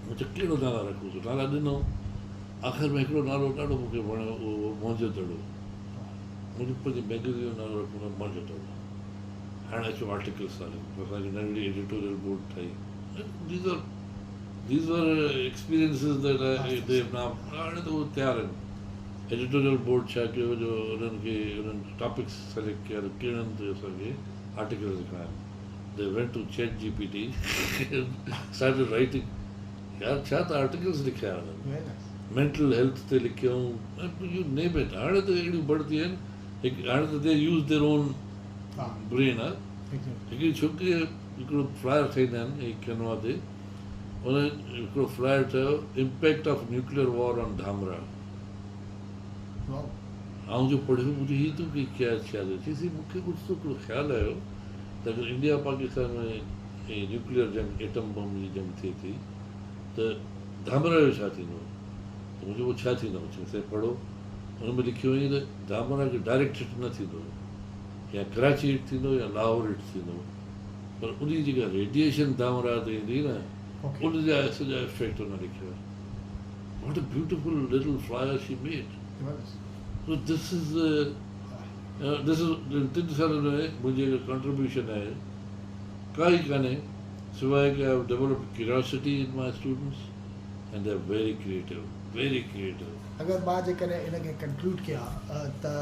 مون چيو ڪهڙو نالا رکون سو نالا ڏنو آخر ۾ هڪڙو نالو ڏاڍو مون کي وڻيو اهو هو موهن جو دڙو مون چيو پنهنجي مئگزين جو نالو رکون ٿا موهن جو دڙو هاڻي اچو آرٽيڪلس ٿا لکون اسان هڪ ننڍڙي ايڊيٽوريل بورڊ ٺاهي these are these are experiences that they have now هاڻي ته اهي تيار آهن ايڊيٽوريل بورڊ ڇا ڪيو جو انهن کي انهن ٽاپڪس سليڪٽ ڪيا ته ڪهڙن تي اسان کي آرٽيڪلس لکڻا آهن they went to chat G P T started writing يار ڇا ته آرٽيڪلس لکيا انهن مينٽل هيلٿ تي لکيائون you name it هاڻي ته اهڙيون بڙتي آهن هڪ هاڻي ته they use their own brain آ هڪڙي ڇوڪري هڪڙو فلائر ٺاهيندا آهن هي ڪينوا تي ان هڪڙو فلائر ٺاهيو impact of nuclear war on Dhamrah آئون جو پڙهيو مون چيو هي تون ڪي ڪيا ڇا ٿو چئي سائين مون کي اوچتو هڪڙو خيال آيو ته اگر انڊيا پاڪستان ۾ نيوڪليئر جنگ ايٽم بم جي جنگ ٿئي ٿي ته ڌامراهه جو ڇا ٿيندو؟ ته مون چيو پوء ڇا ٿيندو؟ چيائين سائين پڙهو ان ۾ لکيو هئائين ته ڌامراهه کي ڊائريڪٽ هٽ نه ٿيندو يا ڪراچي هٽ ٿيندو يا لاهور هٽ ٿيندو پر ان جي جيڪا ريڊيئيشن ڌامراهه تي ايندي نه ان جا سڄا افيڪٽ هن لکيا. What a beautiful little flyer she made. So this is this is ٽن سالن ۾ منهنجي جيڪا ڪنٽريبيوشن آهي ڪائي ڪانهي سواء ڪي I have developed curiosity in my students and they are very creative very creative. اگر مان جيڪڏهن ان کي ڪنڪلوڊ ڪيان ته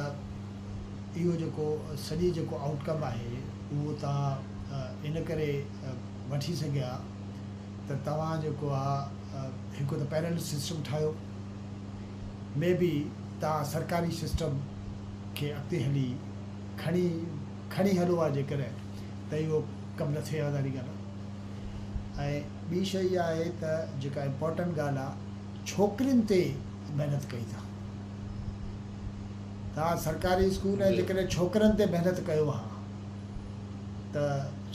اهو جيڪو سڄي جيڪو آئوٽ ڪم آهي اهو توهان ان ڪري وٺي سگهيا ته توهان جيڪو آ هڪ ته پيرل سسٽم ٺاهيو مي بي توهان سرڪاري سسٽم کي اڳتي هلي کڻي کڻي هلو ها جيڪڏهن ته اهو ڪم نه ٿئي ها ظاهري ڳالهه آ. ۽ ٻي شيء اها آهي ته جيڪا امپورٽنٽ ڳالهه آهي ڇوڪرين تي محنت ڪئي ٿا. توهان سرڪاري اسڪول ۽ جيڪڏهن ڇوڪرن تي محنت ڪيو ها ته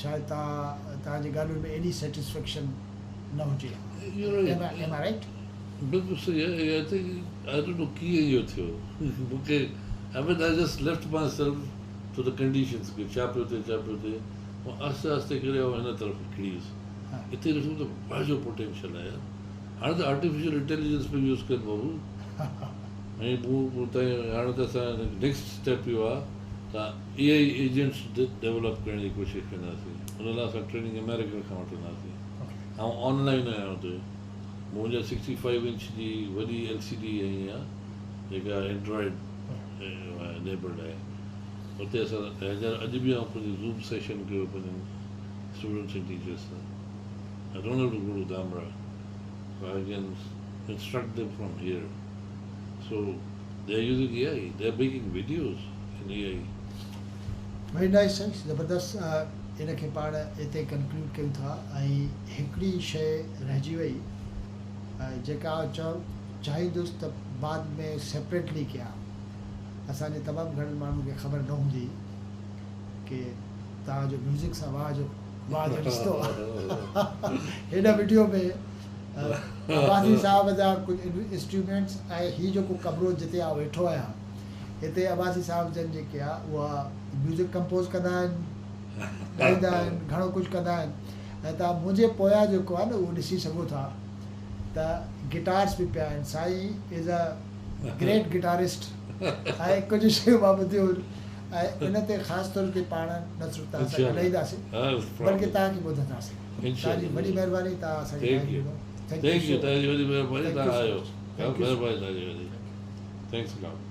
شايد توهان توهان جي ڳالهين ۾ ايڏي سيٽسفيڪشن نه هجي ها. Am I right? بلڪل صحيح آهي I think I don't know ڪيئن اهو ٿيو مون کي I mean I just left myself to the conditions ڪي ڇا پيو ٿئي ڇا پيو ٿئي پوء آهستي آهستي ڪري آئون هن طرف کڙي ويس اتي ڏٺم ته واهه جو پوٽينشل آهي يار هاڻي ته آرٽيفيشل انٽيليجنس پيو يوز ڪن بابو ۽ مون تائين هاڻي ته اسان نيڪسٽ اسٽيپ اهو آهي ته اي I agents develop ڪرڻ جي ڪوشش ڪنداسين ان لاء اسان ٽريننگ آمريڪا کان وٺنداسين آئون آن لائن آهيان اتي منهنجا 65 انچ جي وڏي ايل سي ڊي هنئي آهي جيڪا اينڊرائيڊ انيبلڊ آهي اتي اسان هينئر اڄ به آئون پنهنجو زوم سيشن ڪيو پنهنجن اسٽوڊنٽس ۽ ٽيچرس سان I don't have to go to Dhamra so I can instruct them from here so they are using A I they are making videos in A I. Very nice سائين زبردست ان کي پاڻ اتي conclude ڪيون ٿا ۽ هڪڙي شيء رهجي وئي جيڪا آئون چاهيندس ته بعد ۾ سيپريٽلي ڪيان اسان جي تمام گهڻن ماڻهن کي خبر نه هوندي ڪي توهان جو ميوزڪ سان واهه جو واهه جو رشتو آهي هن وڊيو ۾ عباسي صاحب جا ڪجهه انسٽرومينٽس ۽ هي جيڪو ڪمرو جتي آئون ويٺو آهيان هتي عباسي صاحب جن جيڪي آهي اها ميوزڪ ڪمپوز ڪندا آهن ڳائيندا آهن گهڻو ڪجهه ڪندا آهن ۽ توهان منهنجي پويان جيڪو آهي نه اهو ڏسي سگهو ٿا ته گٽارس به پيا آهن سائين از ا گريٽ گٽارسٽ ۽ ڪجهه شيون مان ٻڌيون آهن ۽ ان تي خاص طور تي پاڻ نه صرف توهان سان ڳالهائينداسين بلڪه توهان کي ٻڌنداسين. توهان جي وڏي مهرباني توهان اسان کي ٽائيم ڏنو. Thank you توهان جي وڏي مهرباني توهان آيو مهرباني توهان جي وڏي thanks a lot.